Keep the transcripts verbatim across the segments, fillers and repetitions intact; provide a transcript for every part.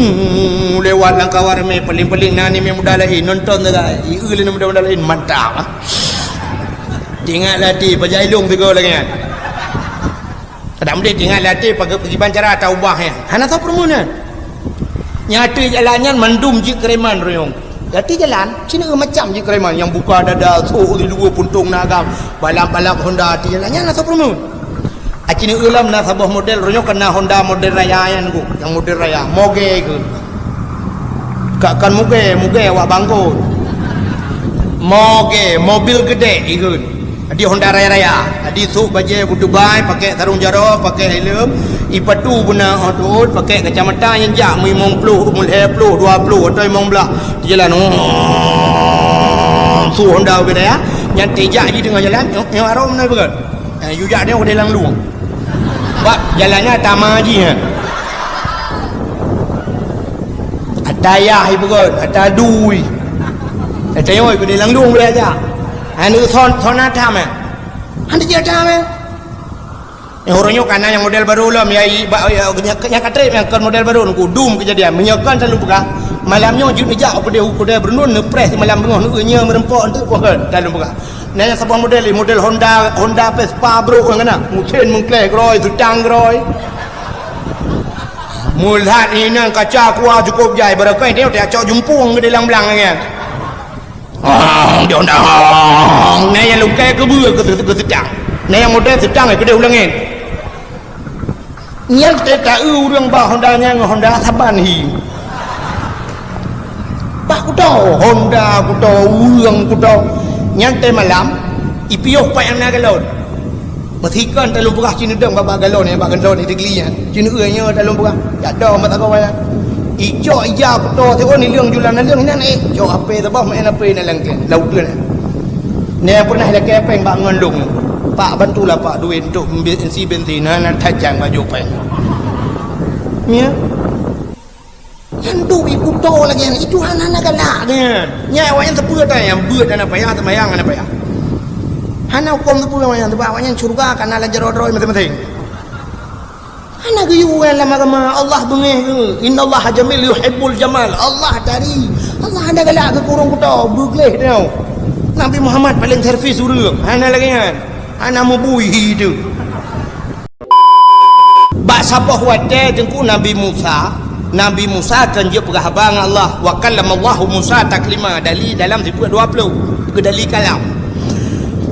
Hmm, lewat lam kawan ramé, paléng-paléng na aneuk muda laén nonton sagai. Ieu lé aneuk muda-muda laén, mantap, ah. Teuingat lam até, pajan ilong sigoe lagèe nyan. Kadang meunan teuingat lam até, pagi-, pakiban cara taubah nyan. Hana soe peureumeun nyan. Nyang ateueh jalan nyan mandum jeuet keureman royong. Di ateueh jalan, sineuk macam jeuet keureman. Nyang buka dada, sôk di luwa, puntông na agam, balap-balap Honda ateueh jalan nyan, hana soe peureumeun. Aci neueu lom na saboh model, roh nyoe ka na Honda model raya nyan ku, nyang model raya, mogé ikheun. Ka, kon mugé, mugé awak bangkot. Mogé, mobil geudék ikheun. Jadi Honda raya-raya. Jadi sôk bajèe beutubai, pakai sarông jaroe, pakai helm, ipatu beuna 'oh tuôt, pakai kacamata nyang jak, meunyoe limong ploh, meunyoe lhèe ploh, dua ploh, atau limong blah. Di jalan, sôk Honda ubé raya, nyan teuh jak jih teungoh jalan, nyoe, nyoe arôm na beugöt. Eh, yue jak nyoe keudéh lam lueng. Bak jalan nyan ata ma jih, eh. Ata yah ipeugöt, ata dui. Ata yoi keudéh lam lueng boleh jak. Aneuk son, son ata meh. Aneuk jih ata meh. Eh, uroe nyoe ka na nyang model barô lom, ya, i, ba, ya, nyang, nyang ka trép nyang kon model barô, nungku dum keujadian. Meunyoe kon selalu peugah, malam nyoe jeuet neujak u keudéh, u keudéh Brunun, neupreh simalam beungoh, neu-, nyoe meureumpok, enteuk kon selalu peugah. Na nyang saboh model, model Honda, Honda Vespa brôk nyan na. Meusén meungkleh groi, seutang groi. Meulat inan kaca kuah cukôp jai, barangkahi dia tacok jumpueng keudéh lam blang nyan. Ong, dia undang. Na nyang lungkai keubeue keu, keu seutang. Na nyang model seutang keudéh u langét. Nyan teuh taeu ureueng bak Honda nyan ngon Honda saban hi. Bak kuto, Honda kuto, ureueng kuto. Nyan teuh malam, ipiôh pat nyang na galon. Meusikon talôn peugah ci neudong bak, bak galon nyan, bak galon nyan, di gli nyan. Ci neueu nyoe talôn peugah. Jak dong bak sagoe nyan. Icok ija kuto siôn, ileueng julan naleueng nyan, eh, cok H P saboh, main H P na lam kèe, lam uteuen nyan. Nyan pernah ilakèe péng bak ngon lôn. Pak, bantulah Pak duit untuk beli isi bensin, hana tajang baju péng. Ya. Nyan duek ikuto lagèe nyan, itu hana, hana galak nyan. Nyan awaknyan sapeue ata nyang beuet hana payah, seumayang hana payah. Hana huköm sapeue awaknyan, sabab awaknyan syeuruga ka na lam jaroe droe maséng-maséng. Hana geuyue lam agama Allah beungéh geuh. Innallaha jamil yuhibbul jamal. Allah tari. Allah hana galak keu ureueng kuto, beugleh teuh. Nabi Muhammad paléng servis ureueng. Hana lagèe nyan. Hana meubui hi teuh. Bak saboh watèe teungku Nabi Musa, Nabi Musa kheun jeuet peugah haba ngon Allah. Wa kallamallahu Musa taklima, dali dalam sifeuet dua ploh, keu dali kalam.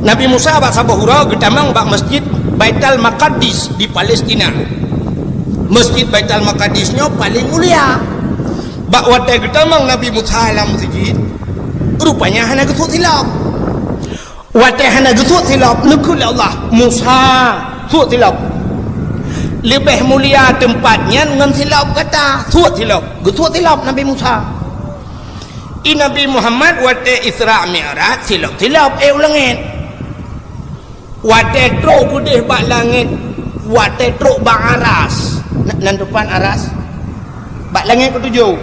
Nabi Musa bak saboh uroe geutamong bak Masjid Baitul Maqdis di Palestina. Masjid Baitul Maqdis nyoe paléng mulia. Bak watèe geutamong Nabi Musa lam masjid, rupanya hana geusut silop. Watèe hana geusut silop, neukheun lé Allah, "Musa, sut silop. Leubeh mulia teumpat nyan ngon silop gata, sut silop." Geusut silop Nabi Musa. I Nabi Muhammad watèe Isra Mi'raj, silop-silop ék u langét. Watèe trok keudéh bak langét, watèe trok bak aras. Na-, nan teumpat aras? Bak langét keutujoh.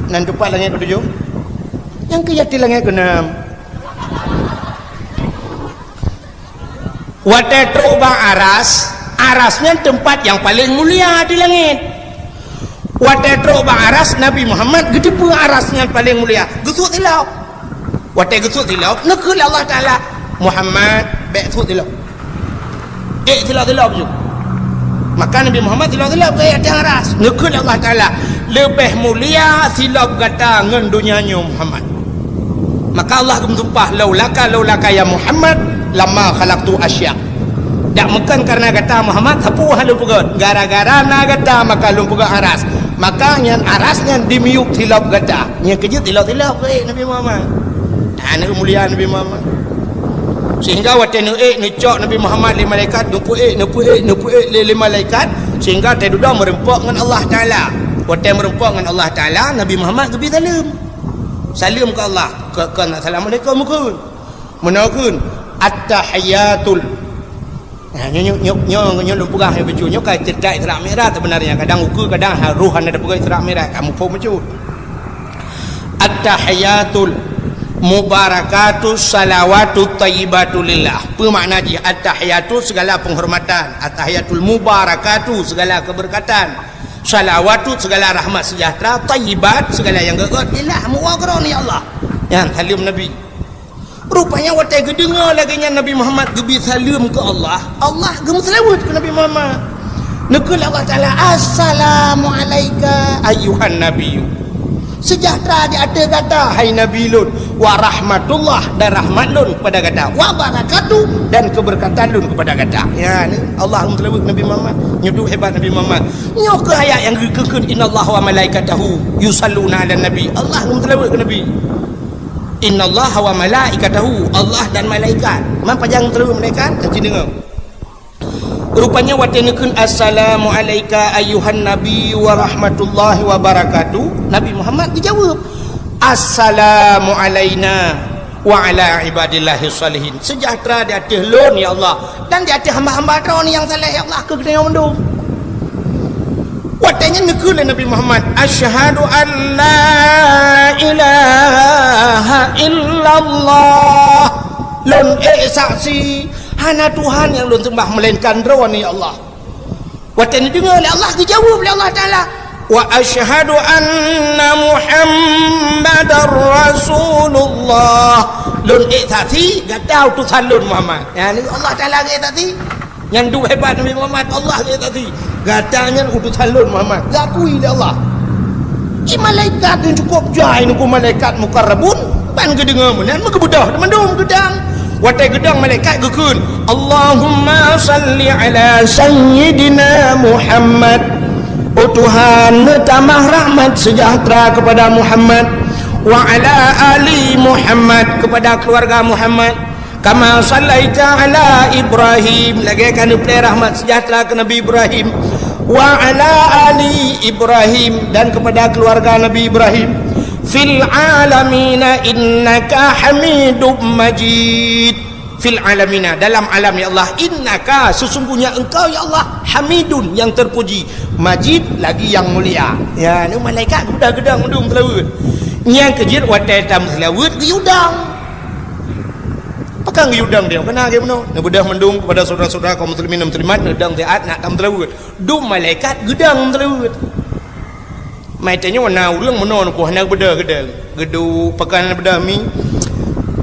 Nan teumpat langét keutujoh? Nyang keu jati langét keunam. Watèe trok bak aras, aras nyan teumpat nyang paléng mulia di langét. Watèe trok bak aras, Nabi Muhammad geuteupeue aras nyan paléng mulia, geusut silop. Watèe geusut silop, neukheun lé Allah Taala, "Muhammad, bèk sut silop." Ék silop-silop ju. Maka Nabi Muhammad silop-silop ék ateueh aras. Neukheun lé Allah Taala, "Leubeh mulia silop gata ngon donya nyoe, Muhammad." Maka Allah geumeusumpah, "Laulaka, laulaka ya Muhammad, lama khalaqtu asya." Dak meukon kareuna gata Muhammad, sapeue hana lôn peugöt. Gara-gara na gata maka lôn peugöt aras. Maka nyan aras nyan dimiyueb silop gata. Nyan keuh jeuet silop-silop keu ék Nabi Muhammad. Hana mulia Nabi Muhammad. Sehingga watèe neuék neucok Nabi Muhammad lé malaikat, neupeuék, neupeuék, neupeuék lé, lé malaikat, sehingga watèe dudoe meureumpok ngon Allah Taala. Watèe meureumpok ngon Allah Taala, Nabi Muhammad geubri saleuem. Saleuem keu Allah, keu, keu Assalamualaikum kheun. Meunoe kheun, "At-tahiyyatul." Nah, nyoe, nyoe, nyoe, nyoe, nyoe lôn peugah nyoe bacut. Nyoe ka ceurita Isra Mi'raj sebenarnya. Kadang ukeue, kadang ha-, roh hana teupeugah Isra Mi'raj. Kamoe phon bacut. "At-tahiyyatul mubarakatu salawatu thayyibatu lillah." Peue makna jih? At-tahiyatu segala penghormatan. At-tahiyatul mubarakatu segala keberkatan. Salawatu, segala rahmat sejahtera, thayyibat, segala nyang gét-gét, ilah meuwoe keudroe, ya Allah. Nyan saleuem Nabi. Rupanya watée geudeungoe lagée nyan Nabi Muhammad geubri saleuem keu Allah, Allah geumeuseulaweuet keu Nabi Muhammad. Neukheun lé Allah Taala, "Assalamu alaika ayyuhan nabiyyu." Sejahtera di ateueh gata, hai Nabi lôn, wa rahmatullah, dan rahmat lôn kepada gata, wa barakatuh, dan keberkatan lôn kepada gata. Ya, ni Allah meuseulaweuet Nabi Muhammad. Nyoe duek hebat Nabi Muhammad. Nyoe keuh ayat nyang geukheun, "Innallaha wa malaikatahu yusalluna 'alan nabi." Allah meuseulaweuet keu Nabi. "Innallaha wa malaikatahu," Allah dan malaikat. Man pajan meuseulaweuet malaikat? Aci deungoe. Rupanya watée neukheun, "Assalamu alaika ayyuhan nabi wa rahmatullahi wa barakatuh," Nabi Muhammad geujaweueb, "Assalamu alaina wa ala ibadillahi shalihin." Sejahtera di ateueh lôn, ya Allah, dan di ateueh hamba-hamba droe nyang saleh, ya Allah, keu geutanyoe mandum. Watée nyan neukheun lé Nabi Muhammad, "Asyhadu an la ilaha illallah." Lôn ék saksi hana Tuhan nyang lôn seumbah meulainkan Droeneuh, ya Allah. Watée neudeungoe lé Allah, geujaweueb lé Allah Taala, "Wa asyhadu anna Muhammadar Rasulullah." Lôn ék saksi gata utosan lôn Muhammad. Ya, ni Allah Taala geuék saksi. Nyan duek hebat Nabi Muhammad, Allah geuék saksi. Gata nyan utosan lôn Muhammad, geukui lé Allah. Di malaikat nyan cukup jai, nunggu malaikat mukarrabun, ban geudeungoe meunan, meugeubeudoh mandum geudang. Watée geudang malaikat geukheun, "Allahumma salli ala sayyidina Muhammad." Oh Tuhan, neutamah rahmat sejahtera kepada Muhammad, wa ala ali Muhammad, kepada keluarga Muhammad. Kama sallaita ala Ibrahim, lagée ka neuplée rahmat sejahtera keu Nabi Ibrahim, wa ala ali Ibrahim, dan kepada keluarga Nabi Ibrahim, fil alamina innaka Hamidum Majid. Fil alamina, dalam alam, ya Allah, innaka, sesungguhnya Engkau, ya Allah, Hamidun, yang terpuji, Majid, lagi yang mulia. Ya, ni malaikat geudah geudang mandum seulaweuet. Nyang keujeuet watée tameuseulaweuet geuyue dang. Pakon geuyue dang dia? Keunan lagée bunoe. Neubeudoh mandum kepada saudara-saudara kaum muslimin dan muslimat, neudang siat nak tameuseulaweuet. Dum malaikat geudang seulaweuet. Mai tanyoe na ureuëng meunoe nungku hana beudôh geudang. Geuduek pakon hana beudôh mi.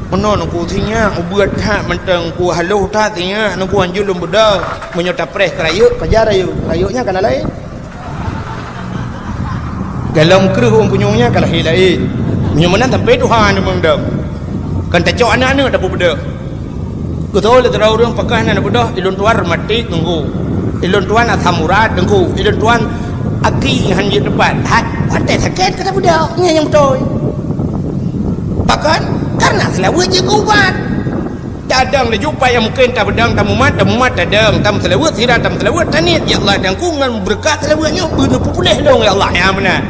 Meunoe nungku sinyak ubeuet that mantong ku haloh that sinyak nungku hanjeuet lôn beudôh. Meunyoe tapreh keu rayeuk, pajan rayeuk. Rayeuk nyan kana laén. Galom kreueh ureuëng punyueng nyan ka lahé laén. Meunyoe meunan sampoe tuha neumeung dong. Kan tacok aneuk-aneuk dapur beudôh. Geutôi lé sidroe ureuëng pakon hana beudôh, ilôn tuan rematik teungku. Ilôn tuan asam urat teungku. Ilôn tuan aki han jeuet teupat. Hat, watée sakét ka tabeudôh. Nyan nyang beutôi. Pakon? Karena seulaweuet jeuet keu ubat. Tadong laju pat nyang mungken tabeudang, tamumat, tamumat, tadong, tameuseulaweuet, sira tameuseulaweuet, taniet, "Ya Allah, dangku ngon beureukat seulaweuet nyoe beuneupeupuléh lôn, ya Allah." Nyan meunan.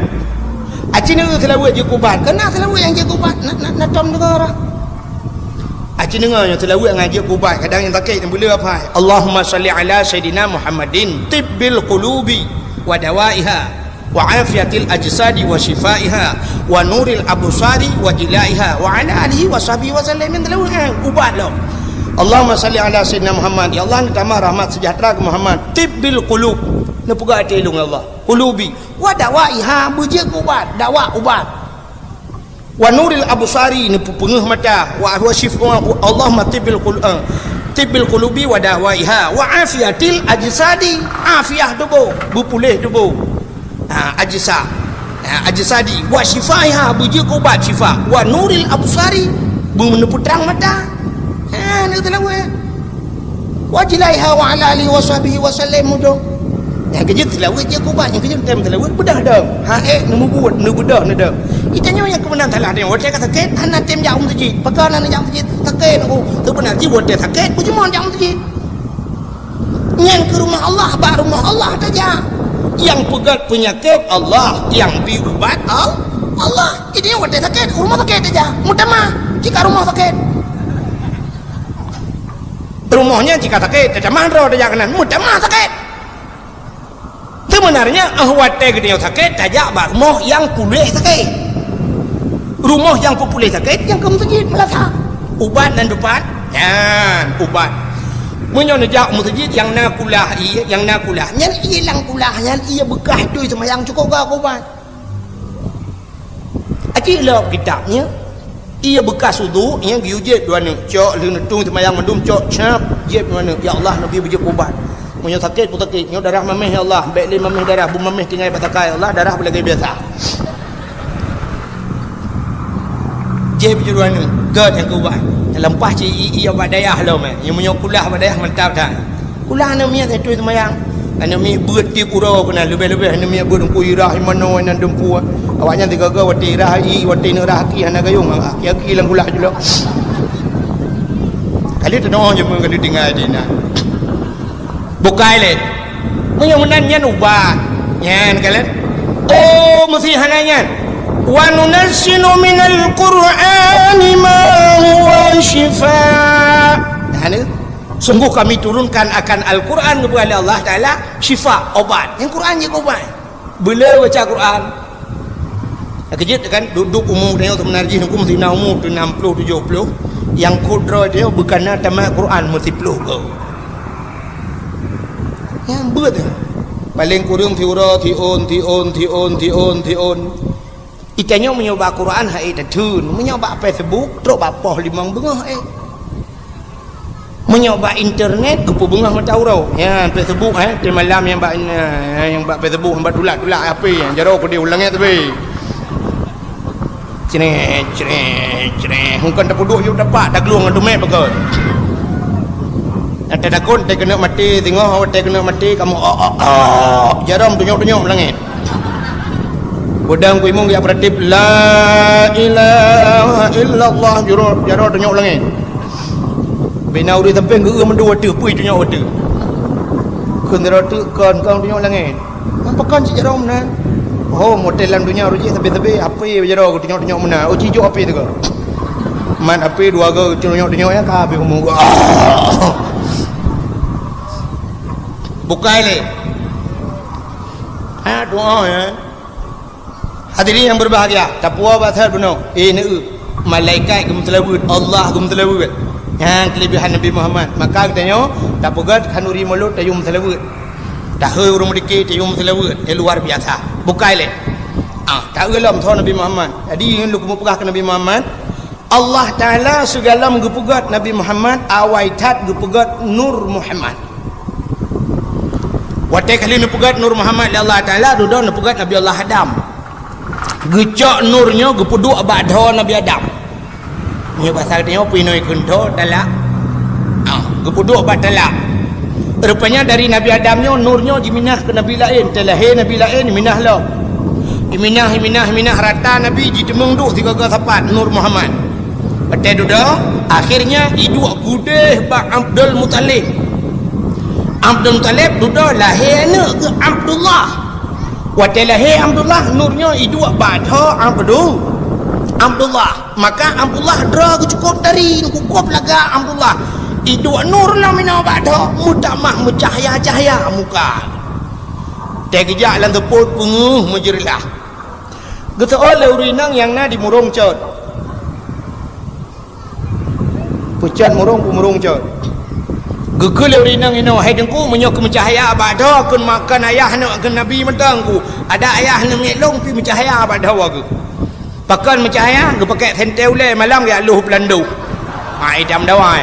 Aci neu seulaweuet jeuet keu ubat, keunan seulaweuet nyang jeuet keu ubat, na, na, na tom deungoe rah. Aci deungoe nyoe seulaweuet ngon jeuet keu ubat, kadang nyang sakét nyang beuleueh apai. Allahumma shalli ala sayyidina Muhammadin, tibbil qulubi wa dawaiha. Wa afiatil ajsadi wa syifaiha, wa nuril absari wa jilaiha, wa ala alihi wa sahbihi wa sallam. Yang telu, eh, ubat lom. Allahumma salli ala sayyidina Muhammad. Ya Allah, neutambah rahmat sejahtera keu Muhammad. Tibbil qulub. Neupeugah até lôn, ya Allah. Qulubi. Wa dawaiha, beujeuet ubat. Dawa ubat. Wa nuril absari, neupeupeungeuh mata. Wa huwa syif-, wa hu-, Allahumma tibbil qul-, eh, tibbil qulubi wa dawaiha. Wa afiatil ajsadi, afiah tuboh, beupuléh tuboh. Ha, ajsa. Ha, ajsadi. Wa syifaiha, beujeuet ubat syifa. Wa nuril absari, beuneupeutrang mata. Ha, neu teulaweuet. Wa jilaiha wa ala alihi wa sahbihi wa sallam mudong. Nyang keujeuet seulaweuet jeuet ubat, nyang keujeuet tem seulaweuet beudah dong. Ha, eh, neumubuet, neubeudôh neudong. Itanyoe nyang keumeunan salah tanyoe. Watée ka sakét, hana tem jak u meuseujid. Pakon hana jak u meuseujid? Sakét, oh. Seubeuna jih watée sakét, beujeuet jak u meuseujid. Nyan keu rumoh Allah, bak rumoh Allah tajak. Nyang peugét peunyakét Allah, nyang bri ubat Al-, Allah. Jadi watée sakét, rumoh sakét tajak. Meutamah, jika rumoh sakét. Rumoh nyan jika sakét, tatamah droe tajak keunan, meutamah sakét. Sebenarnya, eh, watée geutanyoe sakét, tajak bak rumoh nyang puléh sakét. Rumoh nyang peupuléh sakét, nyang keu meuseujid, meulasa. Ubat nan teupat, nyan, ubat. Meunyoe neujak u meuseujid nyang na kulah ié, nyang na kulah, nyan ié lam kulah nyan ié beukah tui seumayang cukôp geuh keu ubat. Aci lom kitab nyan, ié beukah udhu nyan geuyue jieb dua neuk, cok lheueh neutui seumayang mandum cok cap, jieb dua neuk, "Ya Allah, neubi beujeuet ubat. Meunyoe sakét peusakét, nyoe darah maméh ya Allah, bèk lé maméh darah, beumaméh tinggai bak sakai ya Allah, darah beulagèe biasa." Jieb beujeuet dua neuk, gèt nyang keu ubat. Leupah cit ié bak dayah lom, eh. Nyang meunyoe kulah bak dayah mantap that. Kulah aneuk miet tui seumayang. Aneuk miet beuet tiep uroe keunan, leubeh-leubeh aneuk miet beuet Teungku Irah, Imanoe, Inan Dumpu. Awaknyan sigoe-goe watèe Irah, i, watèe neuk Irah aki hana gayông, aki-aki lam kulah jih lom. Kali teunoe jeuet meukeuleueng tinggai di inan. Bukai lé. Meunyoe meunan nyan ubat. Nyan kalon. Oh, meusti hana nyan. "Wa nunazzilu minal Qur'ani ma huwa syifa." Nah, ni. Sungguh Kami turunkan akan Al-Quran kepada Allah Taala syifa, obat. Nyang Quran jeuet keu ubat. Beu le baca Quran. Keujeuet kan, duek-duek umu tanyoe seubeuna jih, huköm sina umu tu enam puluh tujoh puluh, nyang kudroe tanyoe beukana tamat Quran meusiplôh goe. Nyang beuet. Paleng kureueng siuroe, siôn, siôn, siôn, siôn, siôn. Itanyoe meunyoe bak Quran hai tatheun, meunyoe bak Facebook trok bak poh limong beungoh, eh. Meunyoe bak internet geupeubeungoh mata uroe. Nyan Facebook, eh, tiep malam nyang bak, eh, nyang bak Facebook, nyang bak tulak-tulak H P, jaroe keudéh u langèt teubi. Crek, crek, crek. Hukon tapeuduek yub tapak, taglueng ngon teumé pakon. Ata takot, watèe keuneuk maté, singoh watèe keuneuk maté, kamoe, "Oh, oh, oh." Jaroe teunyok-teunyok u langèt. Beudang kuimeung geujak peuratéb, "La ilaha illallah," jaroe, jaroe teunyok u langèt. Bina ureueng sampéng geu-eu mandum ateueh, peue teunyok ateueh. Kheun sidroe teuk kon, kon teunyok langèt. Pakon cit jaroe meunan? Oh, model lam donya rujek sabe-sabe, api jaroe teunyok-teunyok meunan. Oh, cijok api teuka. Mat api dua go teunyok-teunyok nyan ka habéh umu. Bukai lé. Ha, doa ya. Hadirin yang berbahagia, tapuwoe bak that bunoe, eh, neu, malaikat geumeuseulaweuet, Allah geumeuseulaweuet. Nyan keulebihan Nabi Muhammad. Maka geutanyoe tapeugöt khanuri mulod tayue meuseulaweuet. Tahôi ureueng meudike tayue meuseulaweuet, nyan luar biasa. Bukai lé. Ah, taeu lom soe Nabi Muhammad. Jadi, nyoe lôn keumeung peugah keu Nabi Muhammad, Allah Taala sigohlom geupeugöt Nabi Muhammad, awai that geupeugöt Nur Muhammad. Watèe ka lheueh neupeugöt Nur Muhammad lé Allah Taala, dudoe neupeugöt Nabi Allah Adam. Geucok nur nyoe geupeuduek bak dhoe Nabi Adam. Nyoe basa geutanyoe pih nyoe kheun dhoe talak. Ah, geupeuduek bak talak. Rupanya dari Nabi Adam nyoe, nur nyoe jiminah keu nabi laén, teulahé nabi laén, jiminah lom. Jiminah, jiminah, jiminah rata nabi, jiteumeung duek sigoe-goe sapat Nur Muhammad. Watèe dudoe, akhirnya iduek keudéh bak Abdul Muthalib. Abdul Muthalib dudoe lahé aneuk geuh Abdullah. Watèe lahé Abdullah, nur nyoe iduek bak dhoe Abdu-, Abdullah. Maka Abdullah droe geuh cukôp tari, geucukôp lagak Abdullah. Iduek nur lom inoe bak dhoe, meutamah meucahya-cahya muka. Watèe geujak lam seupôt peungeuh meujeureulah. Geuseuôt lé ureueng inong nyang na di Murông Cot. Peucot Murông, Peumurông Cot. Geukheun lé ureueng inong inoe, "Hai Teungku, meunyoe keu meucahya bak dhoe, kheun ma-, kheun ayah aneuk kheun nabi mantong Teungku. Adak ayah aneuk miet lôn pih meucahya bak dhoe geuh." Pakon meucahya, geupakék sentée ulée malam geujak lôh peulandôh. Ha, idam dawai.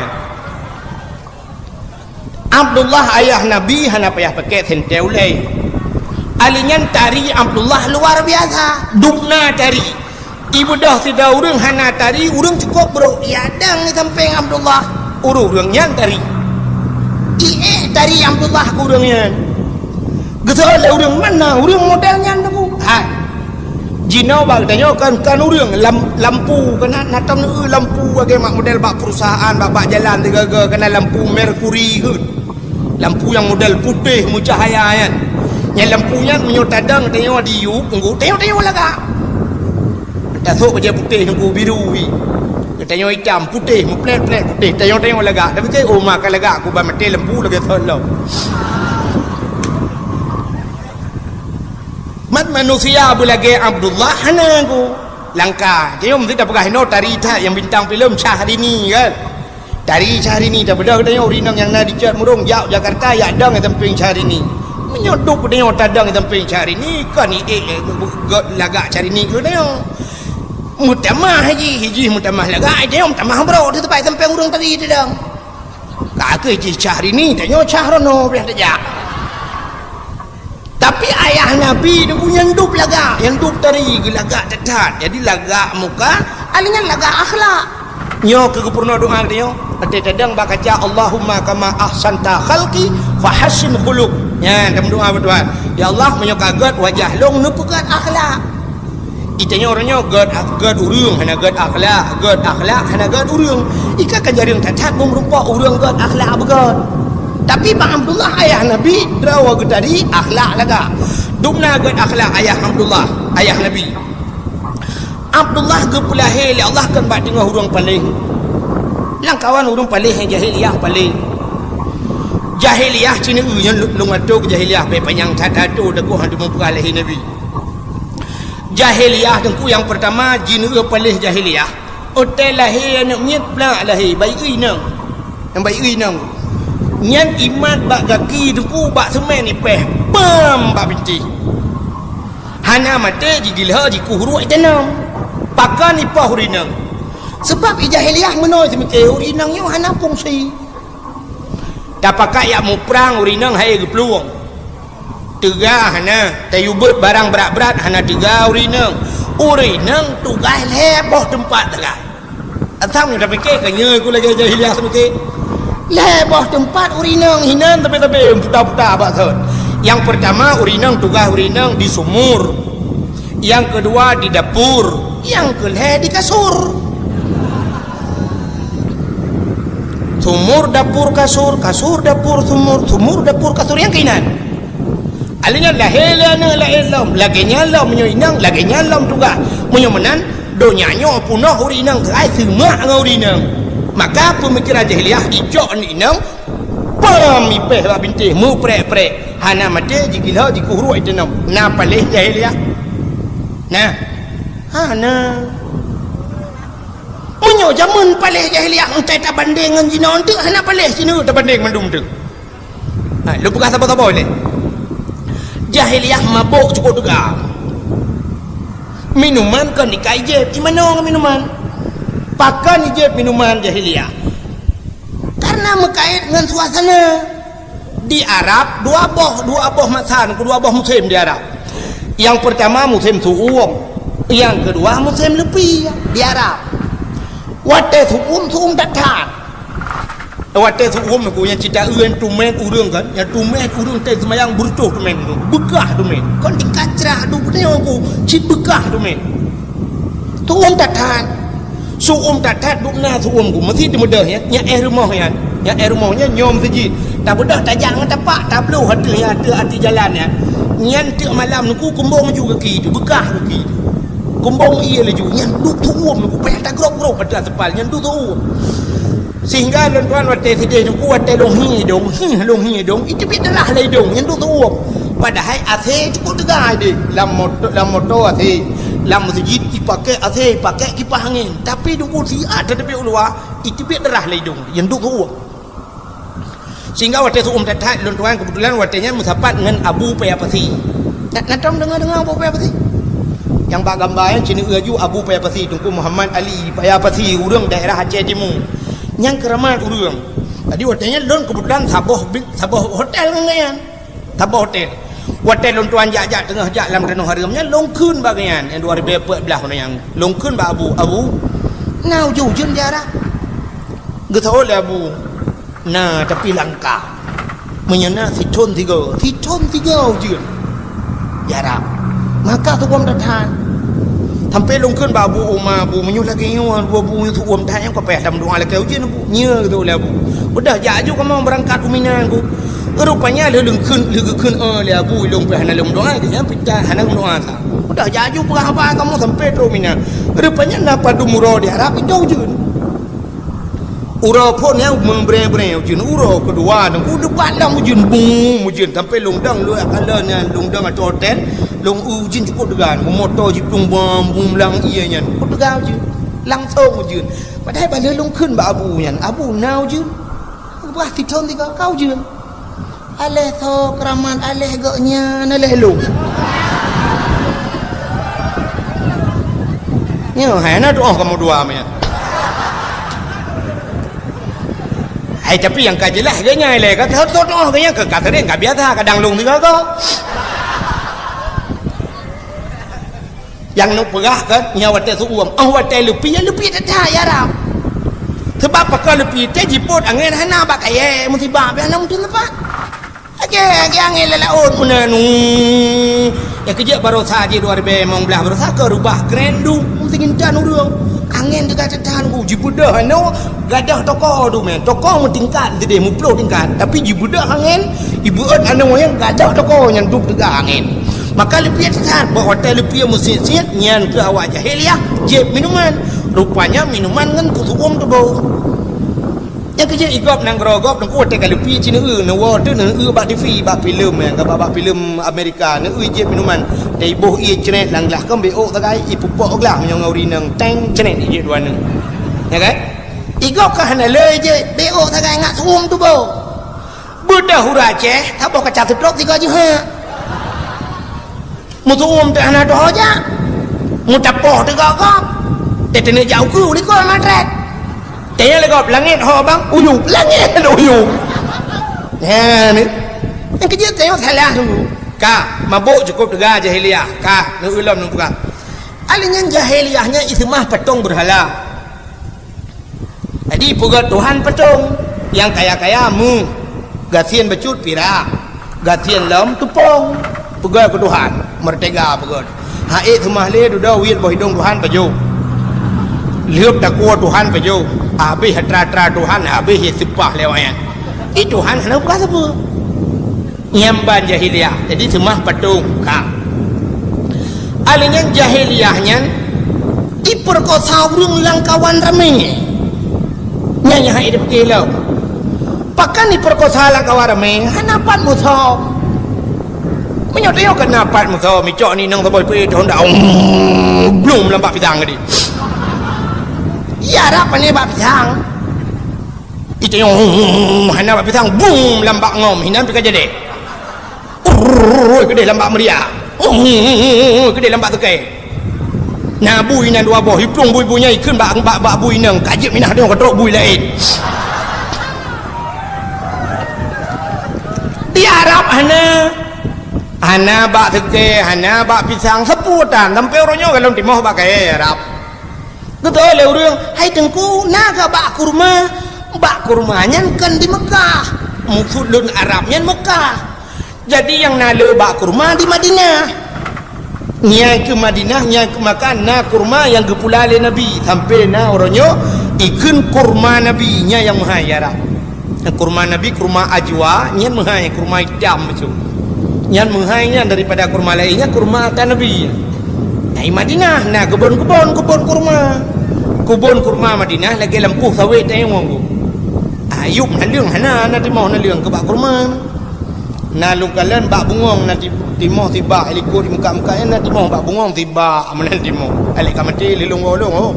Abdullah ayah Nabi hana payah pakék sentée ulée. Ali nyan tari Abdullah luar biasa. Dubna tari. Ibeudôh sidroe ureueng hana tari, ureueng cukôp brôk. Ia dang di sampéng Abdullah. Ureueng-ureueng nyan tari. Iék tari Abdullah keu ureueng nyan. Geuseuôt lé ureueng, "Mana ureueng model nyan Teungku?" Hai. Jinoe bak geutanyoe kan, kan ureueng lam-, lampu, keunan na tom neu lampu lagée mak model bak perusahaan, bak, bak jalan sigoe-goe, keunan lampu merkuri kheun. Lampu nyang model putéh meucahya nyan. Nyan lampu nyan meunyoe tadong geutanyoe di yup, Teungku, tanyoe-tanyoe lagak. Tasôk bajée putéh Teungku, biru hi. Geutanyoe itam, putéh, meuplét-plét putéh, tanyoe-tanyoe lagak. Tapi keu, "Oh, ma ka lagak, kuban maté lampu lagée thon lom." Mat manusia beulagée Abdullah hana ku langka. Tanyoe meusti tapeugah inoe tari that nyang bintang filem Syahrini kan. Tari Syahrini, tabeudôh geutanyoe ureueng inong nyang na di Cut Murong, jak Jakarta, jak dong di sampéng Syahrini. Meunyoe dub geutanyoe tadong di sampéng Syahrini, kon iék gét lagak Syahrini geutanyoe. Meutamah jih, jih meutamah lagak, geutanyoe meutamah brok di teumpat sampéng ureueng tari tadong. Ka keuh jih Syahrini, tanyoe Syahrono pih tajak. Tapi ayah Nabi nyoe nyan dub lagak, nyan dub tari geulagak that-that. Jadi lagak muka, akhé nyan lagak akhlak. Nyoe keuh geupeurunoe doa geutanyoe. Watèe tadong bak kaca, "Allahumma kama ahsanta khalqi fahassin khuluq." Nyan, tameudoa bak Tuhan. "Ya Allah, meunyoe ka gét wajah lôn, neupeugét akhlak." Itanyoe uroe nyoe gét, gét ureueng hana gét akhlak, gét akhlak hana gét ureueng. Ika ka jareueng that-that meureumpok ureueng gét akhlak beugét. Tapi bak Abdullah ayah Nabi, droe geutari akhlak lagak. Dubna gét akhlak ayah Abdullah, ayah Nabi. Abdullah geupeulahé lé Allah kon bak teungoh ureueng paléh. Lam kawan ureueng paléh nyang jahiliyah paléh. Jahiliyah cit nyoe nyan lôn atô keu jahiliyah, bèk panyang that-that atô, teungoh hana meupeugah lahé Nabi. Jahiliyah teungku nyang peurtama jineuk paléh jahiliyah. Watèe lahé aneuk miet plak lahé, bayeue inong. Nyang bayeue inong. Nyan imat bak gaki teungku bak seumén ipèh, pam bak bintéh. Hana maté jigiloe jikuh ruek itanom. Pakon ipoh ureueng inong. Sabab i jahiliyah meunoe seumiké ureueng inong nyoe hana fungsi. Tapakat jak muprang ureueng inong hai geuplueng. Teuga hana, tayue beuet barang brat-brat hana teuga ureueng inong. Ureueng inong tugaih lhèe boh teumpat sagai. Asam nyoe tapike ka nyoe ku lagèe jahiliyah seumiké. Lhèe boh teumpat ureueng inong hinan tapi-tapi puta-puta bak sot. Nyang peurtama ureueng inong tugaih ureueng inong di sumur. Nyang keudua di dapur, nyang keulhèe di kasur. Sumur, dapur, kasur, kasur, dapur, sumur, sumur, dapur, kasur, nyang keuinan. Alèh nyan lahé lé aneuk laén lom, lagèe nyan lom meunyoe inong, lagèe nyan lom tugaih. Meunyoe meunan, donya nyoe peunoh ureueng inong keuhai seumak ngon ureueng inong. Maka peumikeran jahiliyah icok aneuk inong, pam ipèh bak bintéh, meuprèk-prèk. Hana maté, jigiloe, jikuh ruek itanom. Na paléh jahiliyah? Na? Hana. Meunyoe jameun paléh jahiliyah, entah tabandéng ngon jinoe, enteuk hana paléh sineuk tabandéng mandum teuk. Ha, lôn peugah saboh-saboh lé. Jahiliyah mabök cukôp teuga. Minuman kon ikai jieb, imanoe ngon minuman. Pakon ijieb minuman jahiliyah? Karena meukait ngon suasana. Di Arab dua boh, dua boh masa, dua boh musém di Arab. Nyang peurtama musém su'um, nyang keudua musém leupie di Arab. Watèe su'um, su'um that-that. Watèe su'um nyoe ku nyang cit taeu nyang tumèn ureueng kan, nyang tumèn ureueng teuh seumayang beureutoh tumèn, beukah tumèn. Kon tingkat crah duek nyoe ku cit beukah tumèn. Su'um that-that. Su'um that-that dubna su'um ku. Meusi teumeudeh nyan, nyan éh rumoh nyan. Nyan éh rumoh nyan nyoe meuseujid. Tabeudôh tajak ngon tapak, tabloh ateueh nyan, ateueh, ateueh jalan nyan. Nyan teuk malam nyoe ku kumbong laju gaki teuh, beukah gaki teuh. Kumbong ie laju, nyan duek su'um nyoe ku payah tagrôp-grôp ateueh aspal, nyan duek su'um. Sehingga lôn tuan watèe sideh nyoe ku watèe lôn hi idông, hi lôn hi idông, iteubiet darah lam idông, nyan duek su'um. Padahai AC cukôp teuga deh, lam moto, lam moto AC, lam meuseujid ipakèk AC, ipakèk kipah angén. Tapi nyoe ku siat tateubiet u luwa, iteubiet darah lam idông, nyan duek su'um. Sehingga watèe su'um that-that, lôn tuan keubeutulan watèe nyan meusapat ngon Abu Paya Pasi. Na, na tom deungoe-deungoe Abu Paya Pasi? Nyang bak gamba nyan cit nyoe laju Abu Paya Pasi, Teungku Muhammad Ali Paya Pasi, ureueng daerah Aceh Timu. Nyan keuramat ureueng. Jadi watèe nyan lôn keubeutulan saboh bi-, saboh hotel ngon gobnyan. Saboh hotel. Watèe lôn tuan jak-jak teungoh jak lam tanoh hareuem nyan, lôn kheun bak gobnyan, nyang dua ribèe peuet blah uroe nyan. Lôn kheun bak Abu, "Abu, na ujeuen-ujeuen di Arab?" Geuseuôt lé Abu, "Na, tapi langka. Meunyoe na sithôn sigoe, sithôn sigoe ujeuen di Arab." Maka su'um that-that. Sampoe lôn kheun bak Abu Uma, "Abu, meunyoe lagèe nyoe, Abu, Abu, su'um that nyan, kon payah tameudoa lakèe ujeuen, Abu." "Nyo," geuseuôt lé Abu. "Udah jak aju kamoe beurangkat u Mina, Abu." Rupanya lheuh lôn kheun, lheuh geukheun, "Oh," lé Abu, "lôn pih hana lôn meudoa, nyan pih hana lôn meudoa sa." Udah jak aju peugah haba kamoe sampoe trôk Mina. Rupanya na padum uroe di Arab, itôh ujeuen. Uroe phôn nyan meubrèe-brèe ujeuen, uroe keudua nyoe ku leubeh lom ujeuen, bum ujeuen, sampoe lôn dong, lôn kalon nyan, lôn dong ateueh hotel, lôn ujeuen cukôp teuga, moto jiplueng bum, bum lam ie nyan, cukôp teuga ujeuen. Langsong ujeuen. Padahai bala lôn kheun bak abu nyan, "Abu, na ujeuen?" Bah sithon tiga ka ujeuen. Aléh tho keuramat, aléh gobnyan, aléh lôn. Nyoe hai na tuoh kamoe dua meunan. Hai, tapi nyang ka jeulaih gobnyan lé, ka tho-tho tuoh gobnyan ka, ka sering, ka biasa, kadang lôn tiga ka. Nyang neupeugah kan, nyan watée seuuem. Oh, watée leupie, leupie that-that ya Rab. Seubab pakon leupie teuh jipôt angén hana bak kayée musibah, pih hana mungken leupah. Lagée, lagée angén lam laôt meunan. Nyang keujeuet baroesa jih dua ribée limong blaih baroesa ka reubah kren duek, meusti intan ureuëng. Angén teuka that-that, uh, jibeudôh hana. Gadôh toko tu meunan, toko meutingkat sideh, muploh tingkat, tapi jibeudôh angén, ibeuet aneuk nyang gadôh toko nyan duek teuga angén. Maka leupie that-that, bak watée leupie meusiet-siet, nyan keuh awak jahiliyah jieb minuman. Rupanya minuman ngon peuseuuem tuboh. Nyang keujeuet igob nanggroe gob, teungku watée ka leupie ci neueu, neuwoe teuh neueu bak T V, bak filem nyan, ka bak, bak filem Amerika, neueu jieb minuman. Dan iboh ié cret lam glah, kon bék ôk sagai, ipeupok glah meunyoe ngon ureuëng inong, teng, cret ijieb dua neueu. Ya kan? Igob ka hana le jeuet, bék ôk sagai ngat seuuem tuboh. Beudôh ureuëng Aceh, saboh kaca seutrok sigoe jeuhet. Meuseuuem teuh hana teuho jak. Meutapoh teuh gob-gob. Teuteuneuh jak ukeue likot matrek. Teunyang lé gob langét ho bang, uyueb, langét uyueb. Nyan, nyang keujeuet teuh salah dulu. Ka, mabök cukôp teuga jahiliyah. Ka, neueu lom neupeugah. Akhé nyan jahiliyah nyan iseumah patong beurhala. Jadi peugét Tuhan patong, nyang kaya-kaya meuh, gasien bacut pirak, gasien lom teupông, peugét keu Tuhan, meurtega peugét. Hak ék seumah lé dudoe wiet boh idong Tuhan pajoh. Lheueb takue Tuhan pajoh, habéh atra-atra Tuhan, habéh ie seupah lé awaknyan. Di Tuhan hana peugah sapeue. Nyan ban jahiliyah, jadi seumah patong. Ka. Akhé nyan jahiliyah nyan ipeurkosa ureuëng lam kawan ramé. Nyan nyang hana idéh lom. Pakon ipeurkosa lam kawan ramé, hana pat musoh. Meunyoe tanyoe keunan pat musoh, micok ni nang saboh ipeuék honda, blum lam bak pisang tadi. Ya, rab pané bak pisang. Itanyoe, hana bak pisang, bum, lam bak ngom, hinan pih ka jadi. Urrrr, keudeh lam bak meuria. Urrrr, keudeh lam bak teukai. Na bui nyan dua boh, iplueng bui-bui nyan ikheun bak, bak, bak bui inong, ka jeuet minah tanyoe ka trok bui laén. Di Arab hana. Hana bak teukai, hana bak pisang, sapeue tan, sampai uroe nyoe golom timoh bak kayée Arab. Geutanyong lé ureuëng, "Hai Teungku, na kah bak kurma?" Bak kurma nyan kon di Meukah. Maksud lôn Arab nyan Meukah. Jadi nyang na le bak kurma di Madinah. Nyan keuh Madinah, nyan keuh Meukah na kurma nyang geupula lé Nabi. Sampai na uroe nyoe ikheun kurma Nabi, nyan nyang meuhai Arab. Kurma Nabi, kurma ajwa, nyan meuhai, kurma itam bacut. Nyan meuhai nyan daripada kurma laén, nyan kurma ata Nabi. Nah, i Madinah na keubon-keubon, keubon kurma. Keubon kurma Madinah lagée lampôh sawét tanyoe ngon. Ayub naleueng hana, na timoh naleueng keu bak kurma. Na lôn kalon bak bungong na ti-, timoh sibak, likot di muka-muka nyan na timoh bak bungong sibak, meunan timoh. Alek ka maté lé lôn woe lôn, oh.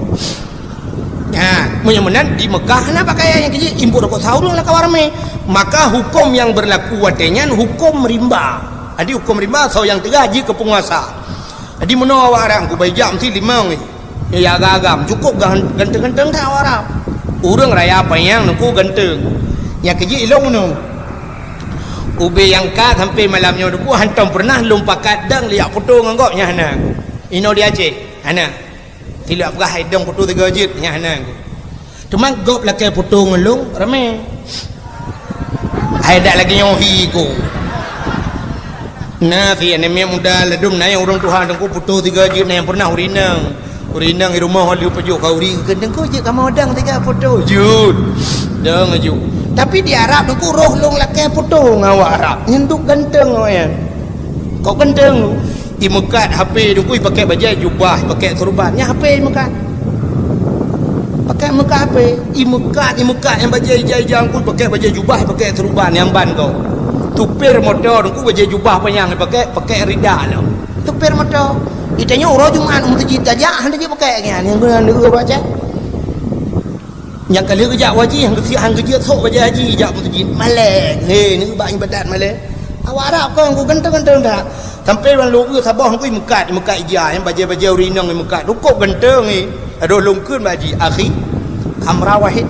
Ha, meunyoe meunan di Meukah hana pakaian nyang keu jih, impôt rukok sahur lam kawan ramé. Maka huköm nyang beurlaku watée nyan huköm rimba. Jadi huköm rimba soe nyang teuga jih keu peunguasa. Jadi meunoe awak Arab, kubai jak meusti limong nyoe. Ya agam-agam, cukôp gan-, ganteng-ganteng that awak Arab. Ureuëng raya panyang nuku ganteng. Nyang keu jih ilong meunoe. Ubé nyang ka sampai malam nyoe nuku hantom peureunah lôn pakat dang liak foto ngon gob nyan hana. Inoe di Aceh, hana. Silap peugah hai dong foto tiga jeuet, nyan hana. Teuma gob lakée foto ngon lôn, ramé. Hai dak lagée nyoe hi ku. Na si aneuk miet muda ladum na nyang ureuëng tuha teungku foto tiga jeuet na nyang peureunah ureuëng inong. Ureuëng inong di rumoh lheueh pajoh ka ureuëng keu teungku jeuet kamoe dang tiga foto. Jeuet. Dong aju. Tapi di Arab teungku roh lôn lakée foto ngon awak Arab. Nyan duek ganteng awaknyan. Kok ganteng? Imeukat H P teungku, ipakèk bajèe jubah, ipakèk seureuban. Nyan H P imeukat. Pakèk meukat H P, imeukat, imeukat nyang bajèe ija-ija teungku, ipakèk bajèe jubah, ipakèk seureuban nyang ban gob. Supir moto teungku bajèe jubah panyang ipakèk, pakèk rida lom. Supir moto. Di tanyoe uroe Jumat meuseujid tajak, hana jipakèk nyan, nyang guna neu uroe Aceh. Nyang ka lheueh geujak u haji, han geujeuet, han geujeuet sôk bajèe haji, jak meuseujid. Malèe, he, neu bak ibadat malèe. Awak Arab kon ku ganteng-ganteng that. Sampoe ban lôn eu saboh ngui meukat, meukat ija, nyang bajèe-bajèe ureueng inong meukat. Cukôp ganteng, he. Adoh lôn kheun bak haji, "Akhi, khamra wahid."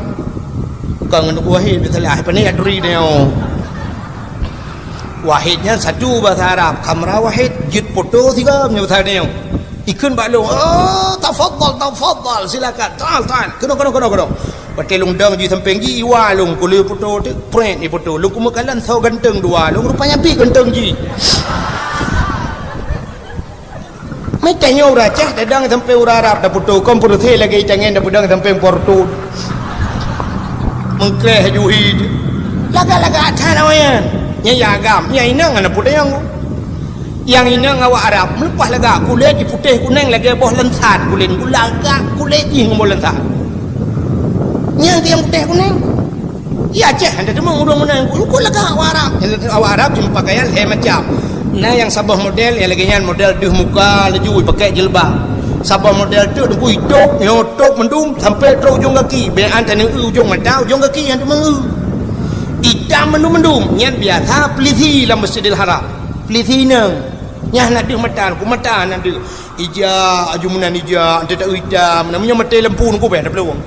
Kon ngon wahid, misalnya, ah, pane ya turi nyoe. Wahid nyan satu bahasa Arab, khamra wahid, jeuet poto sigoe nyoe bahasa nyoe. Ikheun bak lôn, "Oh, tafadhal, tafadhal, silakan. Ta'al, ta'al. Keunoe, keunoe, keunoe, keunoe." Watèe lôn dong jisampéng jih, iwa lôn, ku lheueh poto teuk, prét ipoto. Lôn kumeukalon soe ganteng dua, lôn rupanya pih ganteng jih. Meutanyoe ureueng Aceh, tadong sampéng ureueng Arab, tapoto, kon peureusé lagèe itangen, tapeudong sampéng portut. Meukreh juhi. Lagak-lagak that awaknyan. Nyan ya agam, nyan inong hana peudong. Nyang inong awak Arab, meuleupah lagak kulét jih putéh kunéng lagèe boh lansat kulét, gulagak kulét jih ngon boh lansat. Nyang tiang putéh kunéng. Di Aceh hana teumong ureueng meunan, kon lagak awak Arab. Awak Arab jih pakaian lhèe macam. Na nyang saboh model nyang lagèe nyan model deuh muka laju pakai jilbab. Saboh model teuk teungku itôb, nyoe tôb mandum sampai trôk ujong gaki. Bèk an taneu ujong mata, ujong gaki nyang teumong. Itam mandum-mandum, nyan biasa pelisi lam Masjidil Haram. Pelisi inong. Nyan hana deuh mata, ku mata hana deuh. Ija, aju meunan ija, ante tak itam, namanya mati lampu nunggu beh, ada peluang.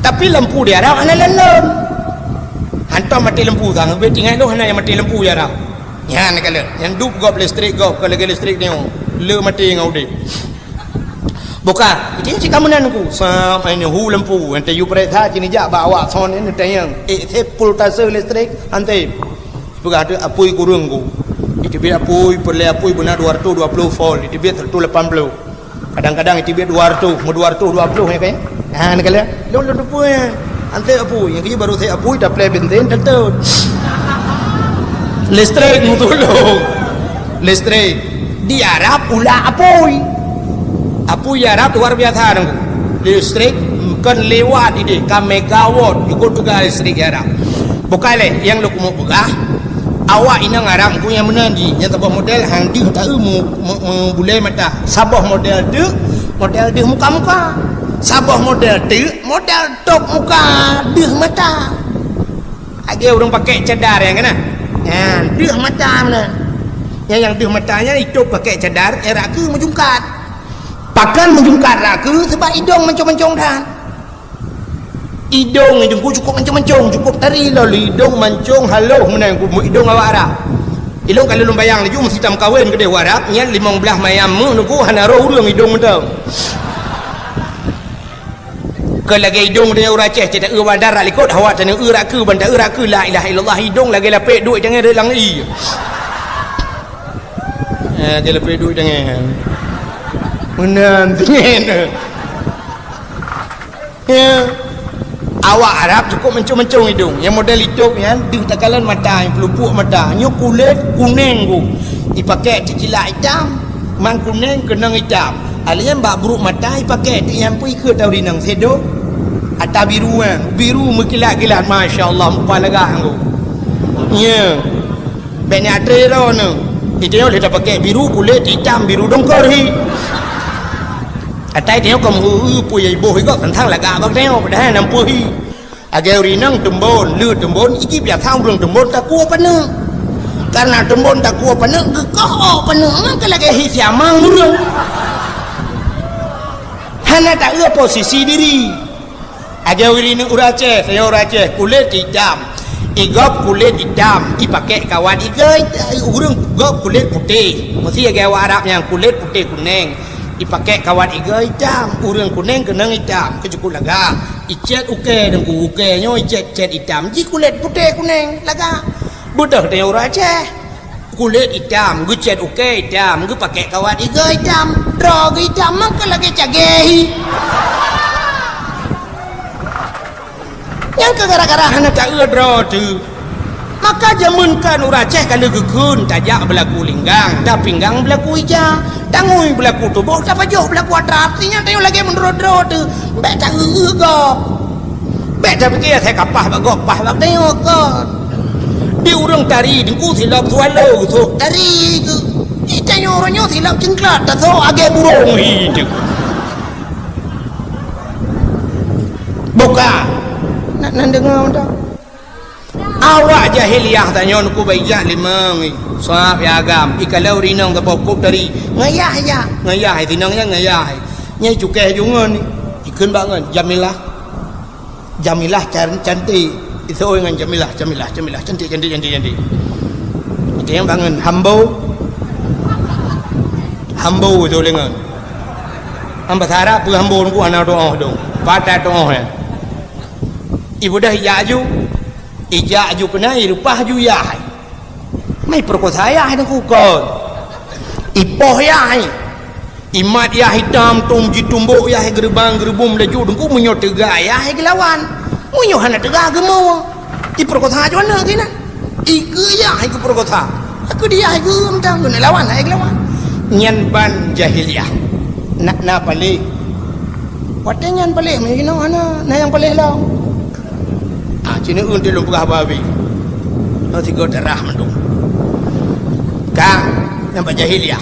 Tapi lampu di Arab hana lon-lon. Hantom mati lampu sang, beh tinggai tu hana yang mati lampu di Arab. Nyan kalau, yang dup gop listrik gop, kalau lagi listrik ni, le mati dengan udip. Bukan, itu yang cik kamu nan nunggu, sama ini hu lampu, ante you periksa sini jak, bawa sound ini tayang, eh, sepul tase listrik, ante. Peugah tu apui kureueng ku. Iteubiet apui, peureulèe apui beuna dua ratus dua puluh volt, iteubiet seratus lapan puluh. Kadang-kadang iteubiet dua ratus, meu dua ratus dua puluh ya kan? Ha, ni kalian. Lôn lôn teupeue ya. Ante apui, yang kini baru saya apui, taplè bensin, tentu. Listrik mutulung. Listrik. Di Arab ulah apui. Apui Arab luar biasa dong. Listrik kon lewat ideh ka megawatt jukut tuga listrik Arab. Bukai lé nyang lôn keumeung peugah, awak inong Arab ku nyang meunan jih, nyang saboh model han deuh taeu mu-, mu-, meubulée mata. Saboh model teuk, model deuh muka-muka. Saboh model teuk, model tôb muka, deuh mata. Lagèe ureueng pakai cadar nyang keunan. Nyan, deuh mata meunan. Nyang, nyang deuh mata nyan itôb pakai cadar, eh, rakeu meujungkat. Pakon meujungkat rakeu, sebab idong mancong-mancong that. Idong nyan ku cukôp mancong-mancong, cukôp tari lom idong mancong haloh meunan ku idong awak Arab. Ilong ka lôn bayang laju meusitam kawen keudeh u Arab, nyan limong blaih mayam meuh nunggu hana roh ureueng idong mantong. Keu lagèe idong tanyoe ureueng Aceh, cit taeu badar rak likot, hawa tanyoe eu rakeu, ban taeu rakeu la ilaha illallah, idong lagèe lapek duek tangai reulang i. Eh, lagèe lapek duek tangai. Meunan tangai. Ya. Awak Arab cukôp mancong-mancong idong. Nyang model itôb nyan, deuh takalon mata, nyang peulupuk mata. Nyoe kulét kunèng ku. Ipakèk teucilak itam, man kunèng keunong itam. Alèh nyan bak bruek mata ipakèk, nyang pih ikheun tau rinong sedo. Ata biru nyan, biru meukilat-kilat, masya Allah, mupa lagak nyan ku. Ya. Bèk nyan atre droeneuh. Di tanyoe lé tapakèk biru kulét itam biru dongkor hi. Atai tanyoe ka meu-eu peue nyang iboh igob teuntang lagak bak tanyoe padahai nam peue hi. Lagèe ureueng inong teumbon, le teumbon, iji biasa ureueng teumbon takue paneuk. Karena teumbon takue paneuk geukoh ôk paneuk ngon keu lagèe hi siamang ureueng. Hana taeu posisi diri. Aja wiri ni ureueng Aceh, saya ureueng Aceh, kulét itam. Igob kulét itam, ipakèk kawat igoe, ureueng gob kulét putéh. Meusi lagèe awak Arab nyang kulét putéh kunèng. Ipakèk kawat igoe itam, ureueng kunèng keunong itam, keu jukut lagak. Icèt ukèe deungon ukèe nyoe icèt-cèt itam, ji kulét putéh kunèng lagak. Beudôh tanyoe ureueng Aceh. Kulét itam, geucèt ukèe itam, geupakèk kawat igoe itam, droe geuh itam, maka lagèe cagèe hi. Nyang keu gara-gara hana taeu droe teuh. Maka jameun kan ureueng Aceh ka lheueh geukheun tajak beulaku linggang, tapinggang beulaku ija, tangui beulaku tuboh, tapajoh beulaku atra, artinya tanyoe lagèe meunurot droe teuh, bèk taeu-eu gob. Bèk tapike asai ka paih bak gob, paih bak tanyoe kon. Di ureueng tari teungku silop swallow geutrôk tari geuh. Itanyoe uroe nyoe silap cingklat, tasok agée burông. Hi, cek. Bukan. Nak nan deungoe dah. Awak jahiliyah tanyoe nuku baijak limong. Sab ya agam. Ikaleu rinong saboh kop tari. Ngayah ya. Ngayah, tinong ya ngayah. Nyai cukai jungon. Ikheun bangon. Jamilah. Jamilah can-, cantik. Isoi ngon Jamilah, Jamilah, Jamilah. Cantik, cantik, cantik, cantik. Oke, yang bangun. Hambo. Hambo tu lengan. Hamba sarap pun hambo nunggu anak doa dong. Patah doa ya. Ibu dah ijak aju. Ijak aju kena, irupah aju yah. Mai perkosa yah hai teungku kon. Ipoh yah hai. Imat yah hitam tum jitumbok yah hai geuribang geuribum laju teungku meunyoe teuga yah hai geulawan. Meunyoe hana teuga geumo. Iperkosa aju aneuk keunan. Ikeue yah hai geuperkosa. Aku dia hai geuem tang geuneuk lawan hai geulawan. Nyan ban jahiliyah. Nak na paléh. Watée nyan paléh meunyoe jinoe hana na nyang paléh lom. Ah, cina eun lôn peugah babi. Nyoe tiga darah mandum. Ka, nampak jahiliyah.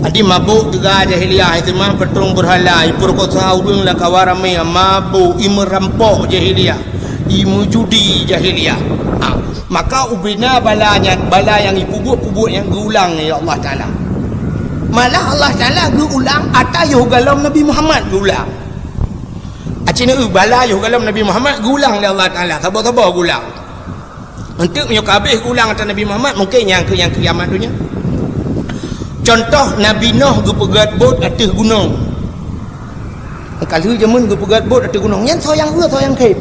Adi mabuk juga jahiliyah, itu mah petong berhala, iperkosa ureuëng lakawa ramé, mabuk, imerampok jahiliyah, imujudi jahiliyah. Ha, maka ubena bala nyan, bala nyang ipubuet-pubuet nyang geulang ya Allah Taala. Malah Allah Taala geulang ata yoh galom Nabi Muhammad geulang. Acina eu bala yoh galom Nabi Muhammad geulang lé Allah Taala, saboh-saboh geulang. Untuk meunyoe kabeh geulang ata Nabi Muhammad, mungkin nyang keu nyang kiamat dunia. Contoh Nabi Noh geupeugét bot ateueh gunong. Ka lheueh jameun geupeugét bot ateueh gunong. Nyan soe nyang eu, soe nyang khem.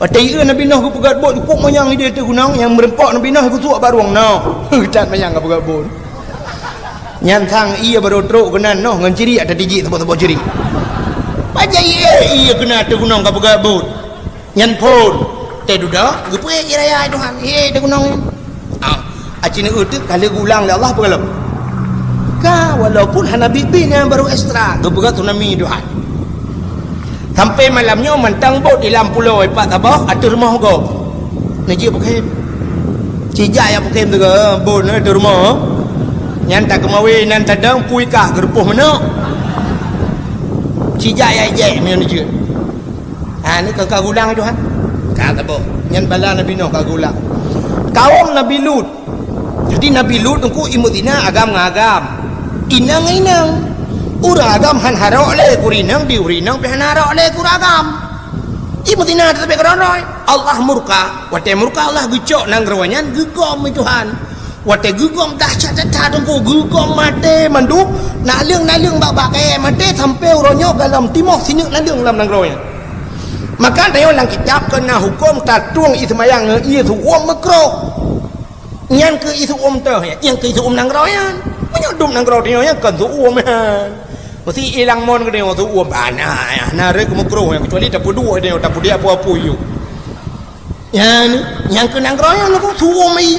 Watée ieu Nabi Noh geupeugét bot, cukup manyang idéh ateueh gunong, nyang meureumpok Nabi Noh geusuak barong noh. That manyang geupeugét bot. Nyan sang ié barô trok keunan noh ngon cirik ata tijik saboh-saboh cirik. Pajan ié, ié keunan ateueh gunong ka peugah bot. Nyan phon. Teududoe, geupeuék ié raya Tuhan. Ié ateueh gunong nyan. Ah, acina eu teuk ka lheueh geulang lé Allah peugah lom. Ka, walaupun hana bit-bit nyan barô ekstra, geupeugah tsunami Tuhan. Sampai malam nyoe mantong bot di lam pulo ipat saboh ateueh rumoh gob. Neujeuet peukhém. Cijak jak peukhém teuga bot na ateueh rumoh. Nyan takeumawe nan tadong pui kah geurupoh manok. Cijak jak ijek meunyoe neujeuet. Ha, ni ka, ka geulang Tuhan. Ka saboh. Nyan bala Nabi Noh ka geulang. Kaum Nabi Lut. Jadi Nabi Lut teungku imeuzina agam ngon agam, inong ngon inong. Ureuëng agam han harok lé keu ureuëng inong, di ureuëng inong pih han harok lé keu ureuëng agam. Imeuzina teutap keudroe-droe. Allah murka. Watée murka Allah geucok nanggroe nyan geugom lé Tuhan. Watée geugom dahsyat that teungku, geugom maté mandum, naleueng-naleueng bak-bak kayée maté sampai uroe nyoe galom timoh sineuk naleueng lam nanggroe nyan. Maka tanyoe lam kitab keu na huköm tatueng ié seumayang ngon ié seuuem meukroh. Nyan keuh ié seuuem teuh, nyan keuh ié seuuem nanggroe nyan. Meunyoe dum nanggroe tanyoe nyan kon seuuem nyan. Meusti ilang mon keu tanyoe seuuem bana, na rhot keu meukroh nyan, kecuali tapeuduek tanyoe, tapeudiak peue-peue yue. Nyan, nyan keuh nanggroe nyan keuh seuuem ié.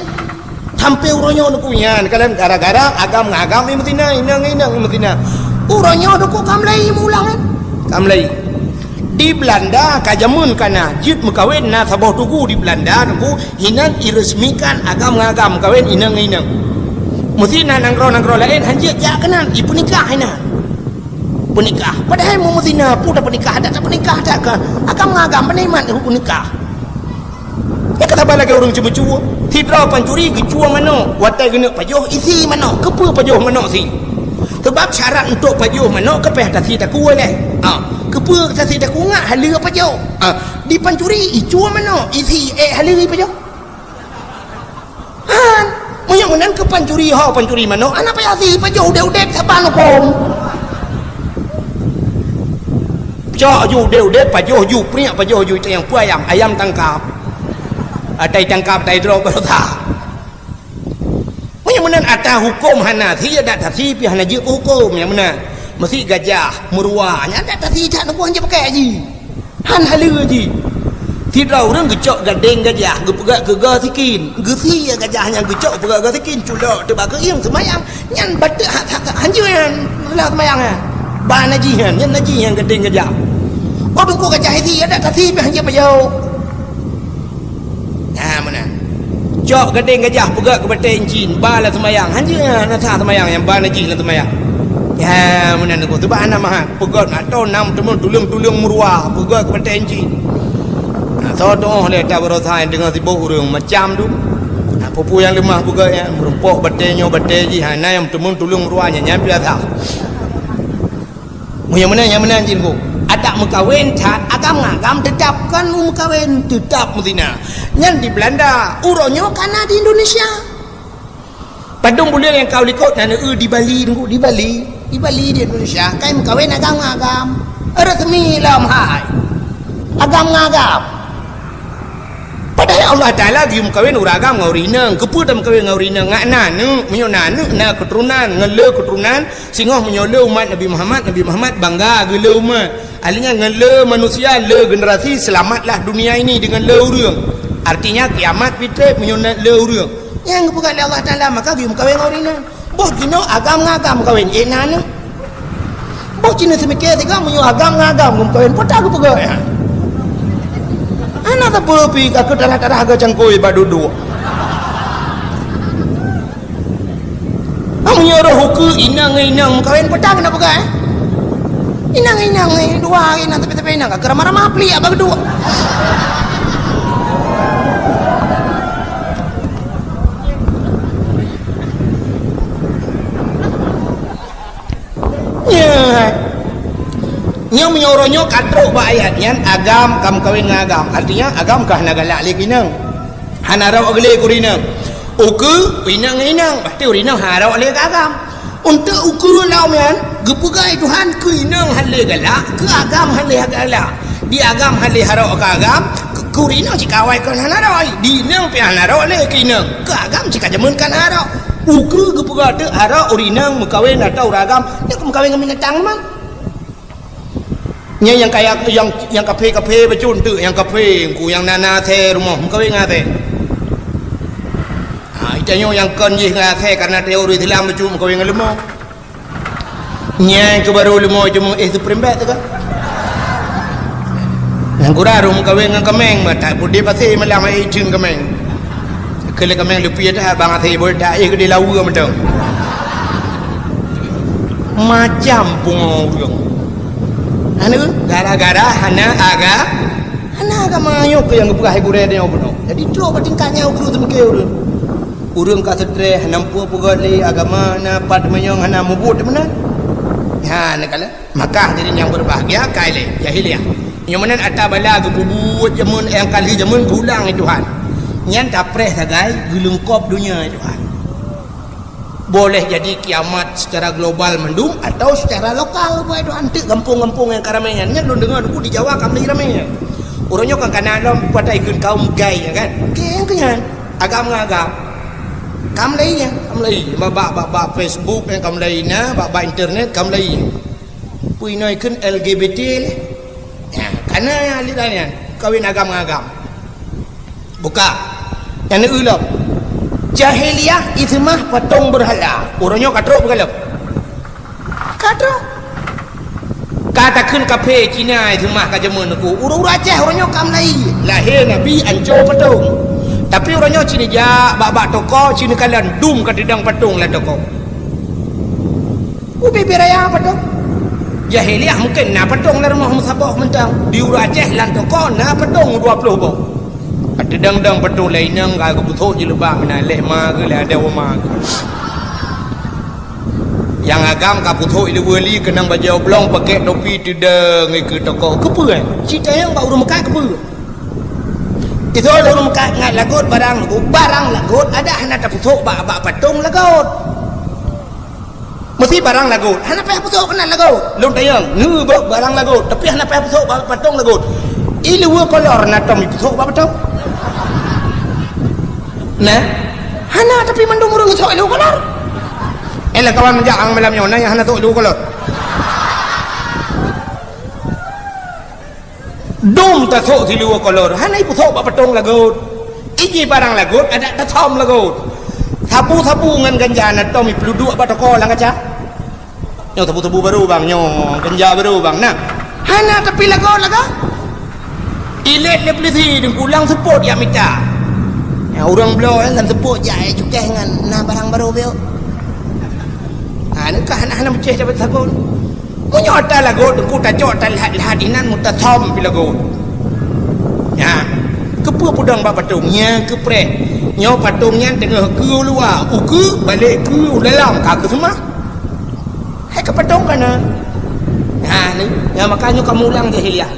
Sampai uroe nyoe neukeu nyan, kalon gara-gara agam ngon agam imeuzina, inong ngon inong imeuzina. Uroe nyoe neukeu ka mulai meuulang, eh? Ka mulai. Di Belanda ka jameun ka na, jeuet meukawen na saboh tugu di Belanda neukeu inan iresmikan agam ngon agam kawen inong ngon inong. Meusti na nanggroe-nanggroe laén han jeuet jak keunan, ipeunikah inan. Peunikah. Padahai meumeutina peue tapeunikah, adat tapeunikah that ka. Agam ngon agam, pane mat peunikah. Nyan ka saban lagée ureuëng ceumeucue. Sidroe pancuri geucue manok, watée geuneuk pajoh isi manok. Keupeue pajoh manok si? Sabab syarat untuk pajoh manok keupeue tasi takue lé. Ha, keupeue tasi takue ngat haleue pajoh. Ha, di pancuri icue manok, isi ék haleue pajoh. Han, meunyoe meunan keu pancuri ho, pancuri manok, hana payah si pajoh udeb-udeb saban huköm. Cok ju udeb-udeb, pajoh ju priek, pajoh ju nyang peue ayam, ayam tangkap. Atai tangkap, atai droe beureusa. Meunyoe meunan ata huköm hana si, adat tasi pih hana jeuet peuhuköm nyang meunan. Meusi gajah, meuruwa, nyan adat tasi that neubuang jeuet pakai haji. Han haleue jih. Sidroe ureuëng geucok gadeng gajah, geupeugah keu goe sikin. Geusie gajah nyan geucok peugah goe sikin, culok teuh bak keuieng seumayang. Nyan bateuk ha-, ha-, ha-, hanjeuet nyan, seumayang nyan. Ba najih nyan, nyan najih nyan gadeng gajah. Oh, teungku gajah isi, adat tasi pih hanjeuet pajoh. Nah, meunan. Cok gadeng gajah peugöt keu batèe incin, ba lam seumayang. Hanjeuet na sah seumayang nyang ba najih lam seumayang. Ya, meunan teungku. Teuba hana mahat. Peugöt atau nam teumon tuleueng-tuleueng meuruwa, peugöt keu batèe incin. Na, soe tu'oh lé ata baroesa nyang deungö sibôh ureueng macam tu. Na, peue-peue nyang leumah peugöt nyan, meurumpok batèe nyoe batèe jih, hana nyang teumon tuleueng meuruwa nyan, nyan piasa. Meunyoe meunan, nyang meunan jih, Bu. Adak meukawen that, agam ngon agam teutap kon meukawen, teutap meuzina. Nyan di Belanda, uroe nyoe ka na di Indonesia. Padum buleuen nyang ka u likot na neueu di Bali, Teungku, di Bali. Di Bali, di Indonesia, kai meukawen agam ngon agam. Resmi lom hai. Agam ngon agam. Padahai Allah Taala geuyue meukawen ureueng agam ngon ureueng inong. Keupeue tameukawen ngon ureueng inong? Ngat na aneuk, meunyoe na aneuk, na keuturonan, ngon le keuturonan, singoh meunyoe le umat Nabi Muhammad, Nabi Muhammad bangga geu le umat. Ahli nyan ngon le manusia, le generasi, selamatlah dunia ini dengan le ureueng. Artinya, kiamat pih trép meunyoe na le ureueng. Nyang geupeugah lé Allah Taala, maka geuyue meukawen ngon ureueng inong. Boh jinoe agam ngon agam meukawen, eh, na aneuk. Boh jinoe seumike sigoe meunyoe agam ngon agam geumeukawen, peue ta geupeugah, eh? Hana sapeue pih ka keu tarah-tarah geucangkôi bak dudoe. Ah, meunyoe roh ukeue inong ngon inong meukawen, peue ta keuneuk peugah, eh? Inong ngon inong, eh, dua inong tapi-tapi inong ka keu ramah-ramah pliek bak dudoe. Nyan. Nyoe meunyoe uroe nyoe ka trok bak ayat nyan, agam ka meukawen ngon agam. Artinya, agam ka hana galak lé keu inong. Hana rhot lé keu ureueng inong. Ukeue, inong ngon inong. Berarti ureueng inong hana rhot lé keu agam. Untuk ukeue lom nyan, geupeugah Tuhan keu inong hana lé galak, keu agam hana lé galak. Di agam hana lé harok keu agam, keu, keu ureueng inong cit ka awai kon hana rhot. Di inong pih hana rhot lé keu inong. Keu agam cit ka jameun kan harok. Ukeue geupeugah teuk harok ureueng inong meukawen atau ureueng agam, nyan ka meukawen ngon binatang teuma. Nyan nyang kaya, nyang, nyang kaphé-kaphé bacut teuk, nyang kaphé, Teungku, nyang na, na asèe rumoh, meukawen ngon asèe. Ha, geutanyoe nyang kon jih ngon asèe karena teori Islam bacut meukawen ngon leumo. Nyan keuh baru leumo cuma éh Supreme Bet teuka. Nyang kurang rum meukawen ngon kameng, bah, tak pudeh pasti malam ai cun kameng. Keu lé kameng leupie dah bang asai bol tak éh keudeh lawa mantong. Macam pungo ureueng. Anu, gara-gara hana aga-, hana agama nyoe keuh nyang geupeugah hai gurèe nyoe bunoe. Jadi trok bak tingkat nyan ukeue teumeuke ureueng. Ureueng ka seutres, hana muphom peugöt lé agama, na pat manyong hana mubuet meunan. Ha, neukalon. Maka hadirin yang berbahagia, ka ilèe jahiliyah. Nyoe meunan ata bala geupeubuet jameun nyang ka lheueh jameun geulang lé Tuhan. Nyan tapreh sagai geuleungkop donya lé Tuhan. Boleh jadi kiamat secara global mandum atau secara lokal, buat Tuhan teuk gampông-gampông nyang ka ramè nyan. Nyan lôn deungö Teungku di Jawa ka mulai ramè nyan. Uroe nyoe kan kana lom pada ikheun kaum gay nyan kan. Gay nyan keu nyan. Agam ngon agam. Ka mulai nyan, ka mulai. Bak, bak, bak, bak Facebook nyan ka mulai na, bak, bak internet ka mulai nyan. Peue inoe kheun L G B T lé. Nyan, kana aliran nyan, kawin agam ngon agam. Buka. Nyang neueu lom. Jahiliyah iseumah patong beurhala. Uroe nyoe ka trok beugalom. Ka trok. Ka takheun kaphé Cina iseumah ka jameun Teungku. Ureueng-ureueng Aceh uroe nyoe ka mulai. Lahé Nabi ancô patong. Tapi uroe nyoe ci neujak bak-bak toko, ci neukalon dum ka teudong patong lam toko. Ubé-bé raya patong. Jahiliyah mungken na patong lam rumoh meusaboh mantong. Di ureueng Aceh lam toko na patong dua ploh boh. Ka teudong-dong patong lam inong ka geupeusok jilbab meunan lé ma geuh lé adoe ma geuh. Nyang agam ka peusok ileue li keunong bajèe oblong pakèk topi teudong ikeue toko. Keupeue? Ci tanyong bak ureueng meukat keupeue? Iseuôt ureueng meukat ngat lagot barang lagot, barang lagot adak hana tapeusok bak, bak patong lagot. Meusti barang lagot. Hana payah peusok keunan lagot. Lôn tanyong, neu boh barang lagot, tapi hana payah peusok bak patong lagot. Ileue kolor na tom ipeusok bak patong? Nah, hana, tapi mandum ureueng sok ileue kolor. Eh, lam kawan meujak ang malam nyoe, na nyang hana sok ileue kolor. Dum tasok siluweue kolor, hana ipeusok bak patong lagot. Iji barang lagot, adak tasom lagot. Sabu-sabu ngon ganja na tom ipeuduek bak toko lam kaca. Nyoe sabu-sabu barô bang, nyoe ganja barô bang, nah. Hana tapi lagot-lagot. Ilét lé peulisi deungon pulang seupôt jak mita. Nah, ureuëng bloe, eh, lam seupôt jak, eh, cukéh ngon na barang barô beuh. Ha, nyoe ka hana, hana meucéh dapat sagon. Meunyoe ata lagot, teungku tacok ata lahat-lahat inan meutasam pi lagot. Nyan, keupeue peudong bak patong? Nyan keupreh. Nyoe patong nyan teungoh keu u luwa, ukeue balek keu u dalam, ka keu seumah. Hai ka patong ka na. Nah, ni, nyan maka nyoe ka mulang jahiliyah.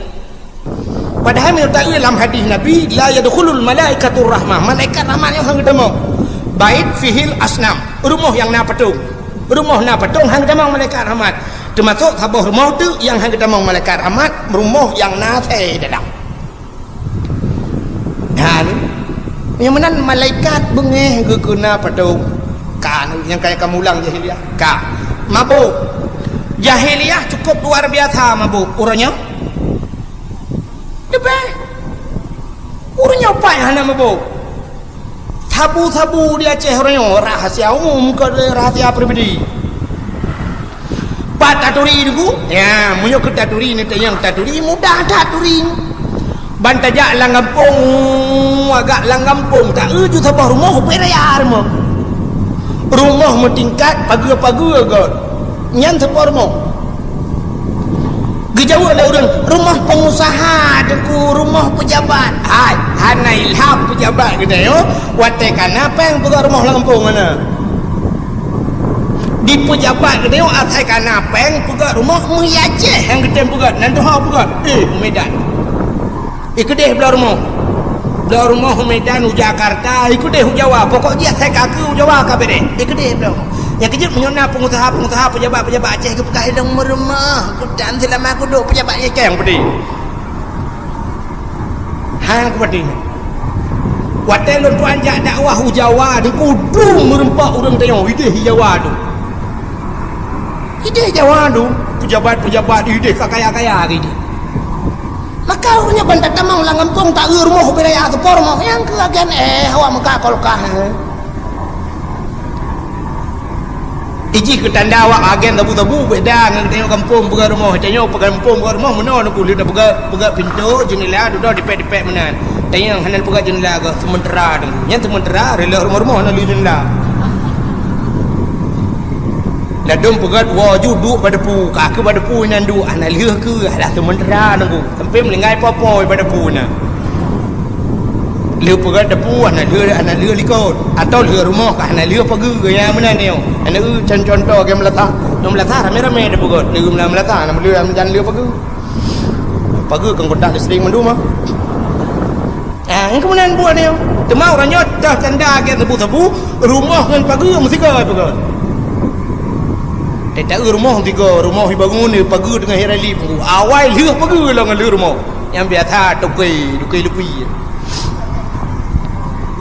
Padahai meunyoe taeu lam hadis Nabi, "La yadkhulul malaikatur rahmah." Malaikat rahmat nyoe han geutamong. Bait fihil asnam. Rumoh nyang na patong. Rumoh na patong han geutamong malaikat rahmat. Teumasok saboh rumoh teuk nyang han geutamong malaikat rahmat, rumoh nyang na asèe dalam. Nah, ni. Nyang meunan malaikat beungéh geukeuna patong. Ka, nyang kaya kamulang jahiliyah. Ka. Mabök. Jahiliyah cukup luar biasa mabök. Uroe nyoe? Leubeh. Ureuëng nyoe pat hana mabök. Sabu-sabu di Aceh uroe nyoe, rahasia umum, kon rahasia pribadi. Pat taturi teungku? Ya, meunyoe keu taturi, neutanyong taturi, mudah that turi. Ban tajak lam gampông, agak lam gampông, taeu ju saboh rumoh, beda ya rumoh. Rumoh meutingkat, pageue-pageue göt. Nyan saboh rumoh. Geujaweueb lé ureuëng, "Rumoh peungusaha, teungku, rumoh peujabat." Hai, hana ilham peujabat geutanyoe, watèe kana péng peugöt rumoh lam gampông hana. Di peujabat geutanyoe asai kana péng peugöt rumoh, meuiajéh nyang geutem peugöt, nan tuha peugöt. Eh, u Medan. Ikeudeh bloe rumoh. Bloe rumoh u Medan, u Jakarta, ikeudeh u Jawa. Pokok jih asai ka keu u Jawa ka beureh. Ikeudeh bloe rumoh. Nyang keujeuet meunyoe na peungusaha-peungusaha, peujabat-peujabat Aceh geupeugah ilong meurumoh, kutan seulama kuduek peujabat nyang keng peudeh. Hang kupeudeh. Watèe lôn tuan jak dakwah u Jawa, di kudu meureumpok ureuëng tanyoe, ideh i Jawa tu. Ideh Jawa tu, peujabat-peujabat ideh ka kaya-kaya ideh. Maka ureuëng nyan ban tatamong lam gampông taeu rumoh beda ya teuka rumoh nyang keu agen eh awak meuka kolkah. Iji keu tanda awak agen tabu-tabu beda ngon tanyoe gampông peugah rumoh, tanyoe peugah gampông peugah rumoh meunoe neupeu lheueh peugah peugah pintoe jeundela dudoe dipek-dipek meunan. Tanyoe hana peugah jeundela geuh seumeutera deungoe. Nyan seumeutera reuloh rumoh-rumoh hana lheueh jeundela. Ladôm peugöt woe ju duek bak depu, ka keu bak depu inan duek, hana lheueh keu, alah seumeutera nunggu. Sampai meulinggai po-po bak depu na. Lheueh peugöt depu, hana lheueh, hana lheueh likot. Atau lheueh rumoh ka hana lheueh pageue, ya meunan nyoe. Hana eu con-, contoh lagèe meulasah. Nyoe meulasah ramé-ramé tapeugöt. Lheueh meulasah, hana lheueh, hana lheueh pageue. Pageue keu kontak listrik mandum ah. Ah, nyang keumudian buet nyoe. Teuma uroe nyoe teuh tanda lagèe sabu-sabu, rumoh ngon pageue meusigoe peugah. Teuta rumoh meusigoe, rumoh ibangun, pageue teungoh irali peunggu. Awai lheueh pageue lom ngon lheueh rumoh. Nyang biasa tukui, tukui lupi.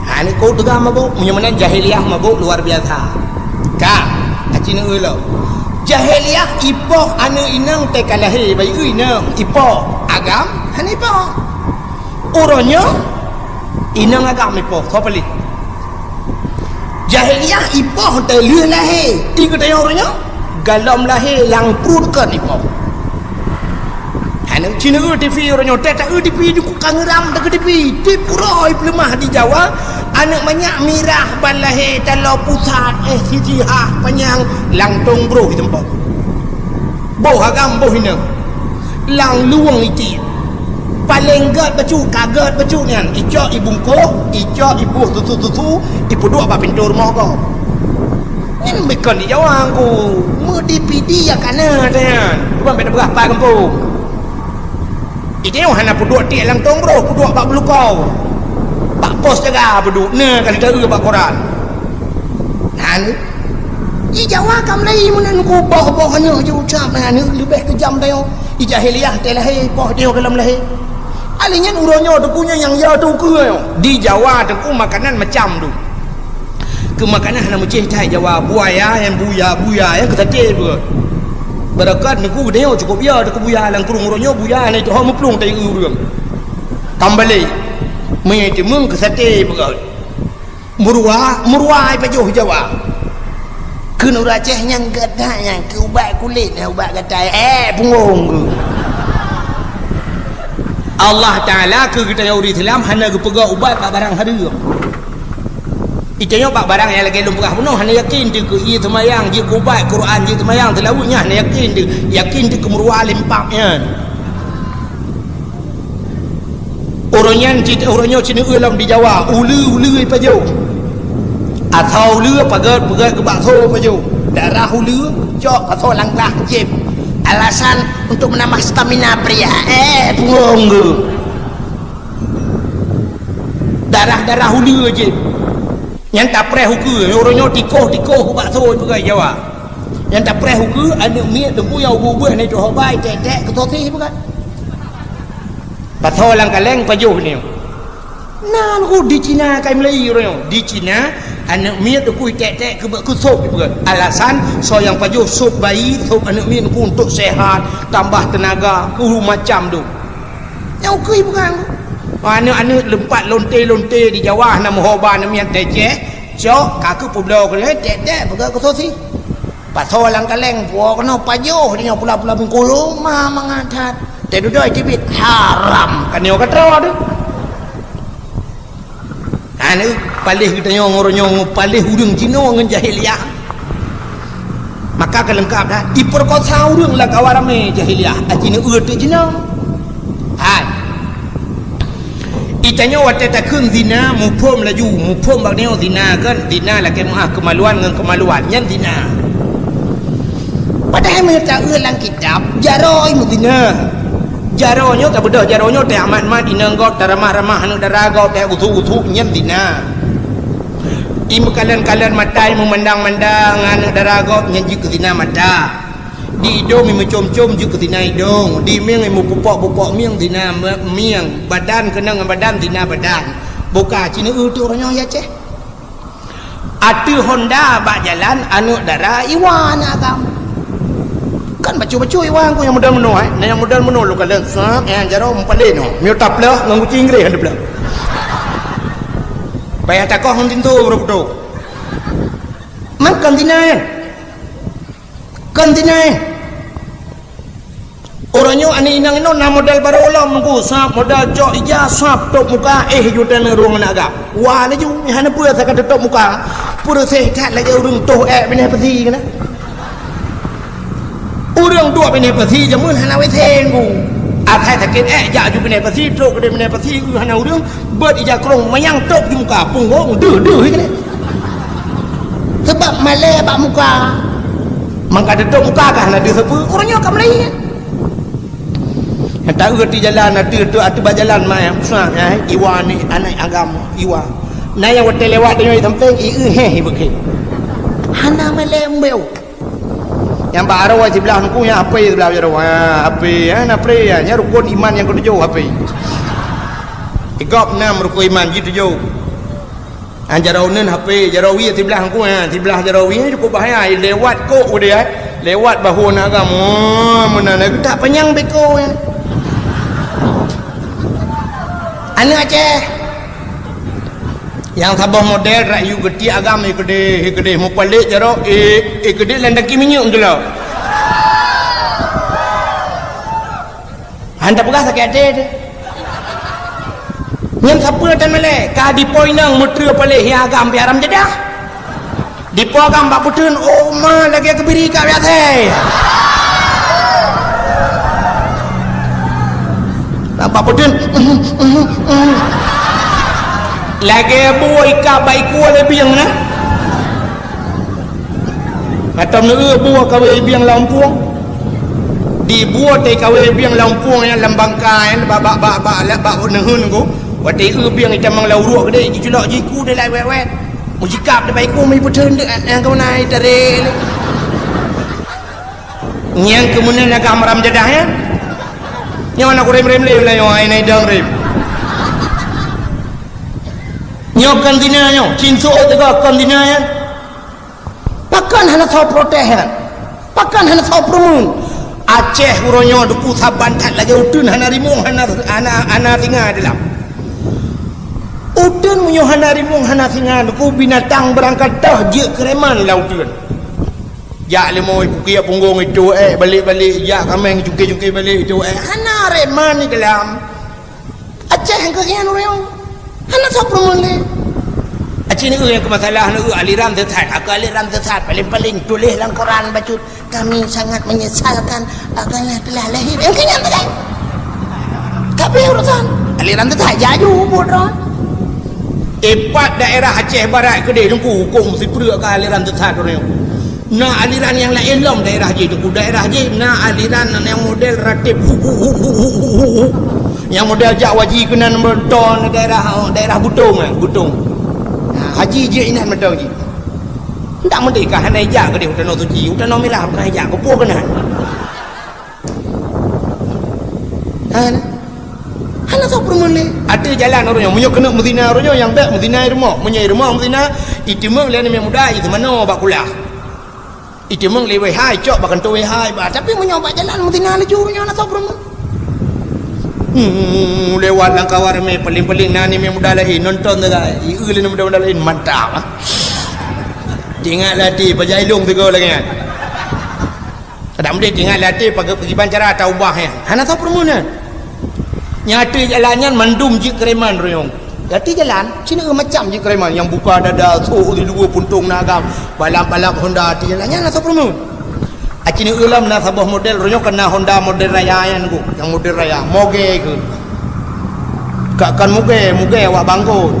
Ha, ni kok teuga mabök, meunyoe meunan jahiliyah mabök luar biasa. Ka, aci neueu lom. Jahiliyah ipoh aneuk inong teuka lahé, bayi inong ipoh agam, hana ipoh. Uroe nyoe, inong agam ipoh, soe paléh? Jahiliyah ipoh teuh lheueh lahé. Di geutanyoe uroe nyoe, galom lahé lam pruet kon ipoh. Aneuk ci neueu TV uroe nyoe, teuh taeu TV di ku kangeram teuh TV. Di pura ipeuleumah di Jawa, aneuk manyak mirah ban lahé taloe pusat, eh, sijih ah panyang langtong broh iteumpok. Boh agam boh inong. Lam luwang itiek. Paleng gèt bacut, ka gèt bacut nyan. Icok ibungkôh, icok iboh susu-susu, ipeuduek bak pintoe rumoh gob. Nyan bukon di Jawa ku. Meudipidi ya kana nyan. Bukan beda beurah pai gampông. Ide hana peuduek tiek lam tong broh, peuduek bak beulukau. Bak pos jaga peuduek, na ka lheueh bak koran. Nah, ni. Di Jawa ka mulai meunan ku boh-boh nyoe ju ucap, nah, ni leubeh keujam tanyoe. Di jahiliyah teuh lahé, poh tanyoe golom lahé. Alèh nyan uroe nyoe teuku nyoe nyang ya teuku nyoe. Di Jawa teuku makanan macam tu. Keu makanan hana meucéh that Jawa, buaya nyang buya, buya nyang keu saté beurot. Beureukat neuk geutanyoe cukôp ya teuku buya lam krueng uroe nyoe buya na itu ho meuplueng tai ureueng. Kambalé. Mie timeung keu saté beurot. Meuruwa, meuruwa ipajoh Jawa. Kheun ureueng Aceh nyang gata nyang keu ubat kulét, nyang ubat gatai, eh, punggong keu. Allah Taala keu geutanyoe ureueng Islam hana geupeugah ubat bak barang hareuem. Itanyoe bak barang nyang lagèe lôn peugah bunoe hana yakin teuh keu ie seumayang, jeuet keu ubat, Quran, jeuet seumayang, seulaweuet nyan hana yakin teuh. Yakin teuh keu meuruwa lempap nyan. Uroe nyan cit, uroe nyoe sineuk lom di Jawa, uleue-uleue pajoh. Asoe uleue paget-paget keu bakso pajoh. Darah uleue cok pasoe lam glah jieb. Alasan untuk menambah stamina pria. Eh, punggong geuh. Darah-darah uleue jieb. Nyan tapreh ukeue, uroe nyoe tikoh-tikoh keu bakso peugah Jawa. Nyan tapreh ukeue, aneuk miet teungku nyang ubeut-ubeut hana jiteuhobai, tek-tek keu sosis peugah. Pasoe lam kaleng pajoh nyoe. Na lôn di Cina kai meulai uroe nyoe. Di Cina, aneuk miet teungku tek-tek keu, keu sop peugah. Alasan soe nyang pajoh sop bayi, sop aneuk miet teungku untuk sehat, tambah tenaga, uh, macam tu. Nyang ukui bukan. Aneuk-aneuk leumpat lonte-lonte di Jawa hana meuhoba, aneuk miet teceh, cok, ka keuh peubloe keu lhèe, tek-tek peugah keu sosis. Pasoe lam kaleng, puwoe keunoe pajoh di nyoe pula-pula bungkulu, ma mangat that. Teududoe teubiet, haram. Kan nyoe ka troe teuh. Aneuk paléh geutanyoe ngon uroe nyoe, paléh ureueng jinoe ngon jahiliah. Maka ka leungkap dah, ipeukosa ureueng lam kawan ramé jahiliah, aci neueu teuk jinoe. Hai. Itanyoe watèe takheun zina, muphom laju, muphom bak nyoe zina kan, zina lakèe meu'ah keumaluan ngon keumaluan, nyan zina. Padahai meunyoe taeu lam kitab, jaroe meuzina. Jaroe nyoe tabeudôh, jaroe nyoe teumat-mat inong gob, taramah-ramah aneuk dara gob, teugusu-gusu, nyan zina. Imeukalon-kalon mata, imeumandang-mandang aneuk dara gob, nyan jeuet keu zina mata. Di idông imeucom-com jeuet keu zina idông, di mieng imeupupok-pupok mieng zina me-, mieng, badan keunong ngon badan zina badan. Boh ka ci neueu teuk uroe nyoe ya Aceh. Ateueh honda bak jalan aneuk dara iwa aneuk agam. Kan bacut-bacut iwa ku nyang model meunoe, eh. Nah nyang model meunoe lôn kalon sab, eh, jaroe meupaléh nyoe. Miyueb tapleuh ngon guci Inggréh han tapleuh. Payah takoh ngon pintoe baru putôh. Man kon zina, eh. Kon zina, eh. Uroe nyoe aneuk inong inoe na model barô lom nungku, sab model cok ija, sab tôp muka, eh, ju taneuk rueng aneuk agam. Wa laju, hana peue asai ka teutôp muka. Peureuseh that lagèe ureueng toh èk binéh pasi keunan. Ureueng duek binéh pasi jameun hana WC nungku. Asai sakét èk jak ju binéh pasi, trok keudéh binéh pasi, eu hana ureueng, beuet ija krông manyang tôp di muka, punggong deuh-deuh keunan. Sabab malèe bak muka. Mangka teutôp muka ka hana deuh sapeue, uroe nyoe ka meulai. Nyang taeu ateueh jalan, ateueh, ateueh, ateueh bak jalan, ma, eh, usah, eh, iwa ni, aneuk agam, iwa. Na nyang watèe lewat tanyoe sampéng, i, eh, heh, i beukhe. Hana malèe embeu. Nyang bak aroe siblah nungku, nyang hapé siblah jaroe. Ha, hapé, ha, na pre, ha. Nyan rukon iman nyang keutujôh, hapé. Igop nam rukon iman jih tujôh. Ha, jaroe uneun hapé, jaroe wie siblah nungku, ha, siblah jaroe wie cukôp bahaya. Lewat kok udeh, ha. Lewat bahu aneuk agam. Oh, meunan lagèe tak panyang beko, ha. Aneuk Aceh. Nyang saboh model rak yue geutiek agam, eh keudéh, eh keudéh mupalek jaroe, eh, eh keudéh lam tangki minyeuk meutulak. Han tapeugah sakét até teuh. Nyan sapeue tan malèe, ka dipo inong meutreue paléh nyang agam pih haram jadah. Dipo agam bak peuteun, oh ma lagèe keubiri ka biasa. Bak peuteun, lagèe bue ikab bak iku lé bieng na. Atau neueu bue kawé bieng lam pueng. Di bue teuh kawé bieng lam pueng nyan lam bangka nyan, bak, bak, bak, bak, bak, bak neuheun ku. Watèe eu bieng itamong lam uruek keudéh, jiculok jiku dilai wèt-wèt. Mujikab teubaiku meupeutreun deuk, eh, eh, keumanai tarek lé. Nyang keumeunan agam haram jadah, ya? Nyoe na kurem-rem lé, lah, nyoe, ai, nai dang rem. Nyoe kon zina nyoe, cin su'ôt teuga kon zina, ya? Pakon hana soe protes, ya? Pakon hana soe peureumeun? Aceh uroe nyoe duku saban that lagèe uteuen hana rimueng, hana, hana, hana singa di lam. Uteuen meunyoe hana rimueng, hana singa, duku binatang beurangkat toh jeuet keureman lam uteuen. Jak leumo ipukiek punggong itu, eh, balek-balek, jak kaméng cuke-cuke balek itu, eh, hana reman di dalam. Aceh keu nyan ureueng. Hana soe peureumeun lé. Sini eu nyang keu masalah, neu eu aliran sesat. Aku aliran sesat, paling-paling tuléh lam koran bacut, "Kami sangat menyesalkan, agama telah lahir." Nyang keu nyan sagai. Tapi urusan aliran sesat, jaju buet droe. Ipat daerah Aceh Barat keudeh, Teungku, hukôm sipreuk ka aliran sesat droe. Na aliran nyang laén lom daerah jih, Teungku. Daerah jih na aliran nyang model ratib hu, hu, hu. Nyang model jak waji keunan meuton daerah, daerah Butong, eh, Butong. Ha, haji jih inan meuton jih. Ndak meuti ka hana ijak keudeh u Tanoh Suci, u Tanoh Mirah pernah ijak, keupeue keunan. Hana. Hana soe peureumeun lé. Ateueh jalan uroe nyoe, meunyoe keuneuk meuzina uroe nyoe, nyang bèk meuzina i rumoh. Meunyoe i rumoh meuzina, iteumeung lé aneuk muda, iseumanoe bak kulah. Iteumeung lé wéh hai, icok bak kantô wéh hai, bah. Tapi meunyoe bak jalan meuzina laju uroe nyoe, hana soe peureumeun. Hmm, lewat lam kawan ramé, paling-paling na aneuk muda laén nonton sagai. Ieu lé aneuk muda-muda laén, mantap, ah. Teuingat lé até, pajan ilong sigoe lagèe nyan. Kadang meunan teuingat lé até, pagi-, pakriban cara taubah nyan. Hana soe peureumeun nyan. Nyang ateueh jalan nyan mandum jeuet keureman royong. Ateueh jalan, sineuk macam jeuet keureman. Nyang buka dada, sôk di luwa puntông na agam, balap-balap Honda ateueh jalan nyan hana soe peureumeun. Aci neueu lom na saboh model, royong ka na Honda model raya nyan ku, nyang model raya, moge keu. Ka, kon moge, moge awak bangkot.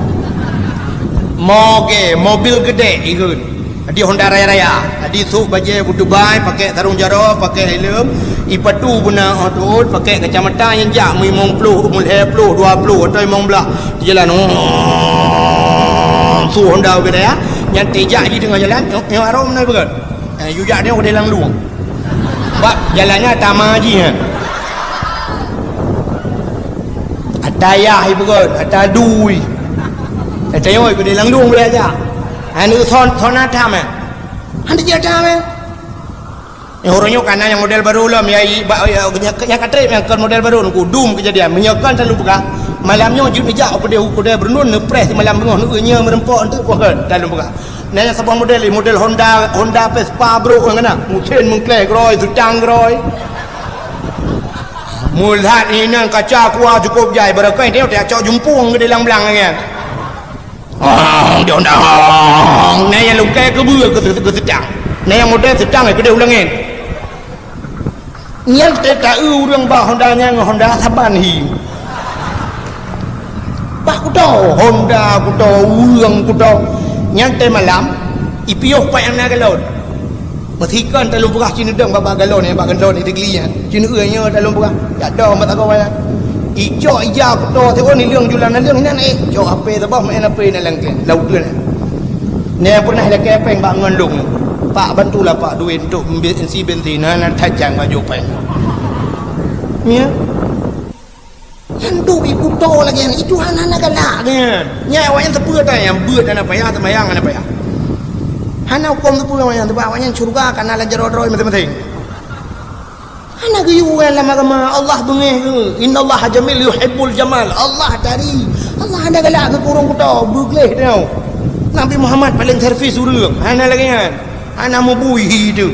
Moge, mobil geudek ikheun. Jadi Honda raya-raya. Jadi sôk bajèe beutubai, pakèk sarông jaroe, pakèk helm, ipatu beuna 'oh tuôt, pakèk kacamata nyang jak meulimong ploh, meulhèe ploh, dua ploh, atau limong blaih. Di jalan, oh, su Honda ubé raya. Nyan tijak jih teungoh jalan, nyoe, nyoe arôm na ipeugöt. Eh, yue jak nyoe keudéh Langlueng. Bak jalan nyan ata ma jih, eh. Ata yah ipeugöt, ata dui. Ata nyoe keudéh Langlueng boleh jak. Aneuk son, son ata meh. Hana jeuet ata meh. Eh, uroe nyoe ka na nyang model barô lom, ya, i, ba, ya, nyang, nyang ka trép nyang kon model barô, nungku dum keujadian. Meunyoe kon, talu peugah, malam nyoe jeuet neujak u keudè, u keudè Beureunon, neupreh simalam beungoh, neueu nyoe meureumpok, enteuk kon, talu peugah. Na nyang saboh model, model Honda, Honda Vespa brôk nyang na, mesin meungklèe keurôi, seutang keurôi. Meulat inan kaca kuah cukôp jai, barangkahi teuh cok jumpueng keudéh lam blang nyan. Ong, di Honda, ong. Na nyang lungkèe keubeue keu, keu seutang. Na nyang model seutang keudéh u langèt. Nyan teuh taeu ureueng bak Honda nyan ngon Honda saban hi. Bah kuto, Honda kuto, ureueng kuto. Nyan teuh malam, ipiôh pat nyang na galon. Meusikon talôn peugah ci neudong bak, bak galon nyan, bak galon nyan, teugeuli nyan. Ci neueu nyoe talôn peugah. Jak dong bak sagoe nyan. Icok ija kuto siôn, ileueng julan naleueng nyan, eh, cok H P saboh, main H P na lam kèe, lam uteuen nyan. Nyan pernah ilakèe péng bak ngon lôn. "Pak, bantulah, Pak, duit untuk bensi bensin, hana tajang baju péng." Ya. Nyan duek iputo lagèe nyan, itu hana, hana galak nyan. Nyan awaknyan teupeue that nyang beuet hana payah, teumayang hana payah. Hana hukôm teupeue awaknyan, teupeue awaknyan syeuruga ka na lam jaroe droe maséng-maséng. Hana geuyue lam agama, Allah beungéh geuh. "Innallaha jamil yuhibbul jamal." Allah tari. Allah hana galak keu ureueng kuto, beugleh teuh. Nabi Muhammad paléng servis ureueng, hana lagèe nyan. Hana meubui hi teuh.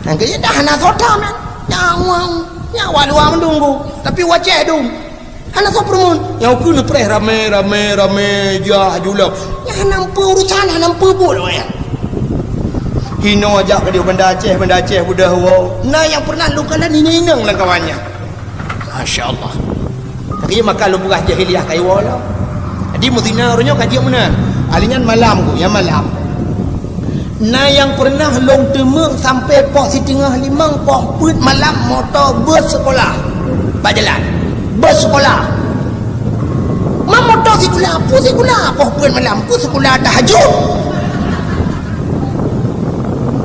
Nyang keu dah hana soe tam nyan. Nyawang, nyawa luwa meudunggu, tapi wacée dum. Hana soe peureumeun. Nyang keu neupreh ramé, ramé, ramé, jah julok. Nyan hana meupeue urusan, hana meupeue buet awaknyan. Hinoe jak keudéh Banda Aceh, Banda Aceh beudôh woe. Na nyang peureunah lôn kalon inong-inong lam kawan nyan. Masya Allah. Tapi maka lôn peugah jahiliyah ka iwoe lom. Jadi meutina uroe nyoe ka jeuet meunan. Ahli nyan malam ku, nyang malam. Na nyang peureunah lôn teumeung sampoe poh siteungoh limong, poh peuet malam moto bus seukolah bak jalan. Bus seukolah. Ma moto seukolah, peue seukolah, poh peuet malam, peue seukolah tahajud.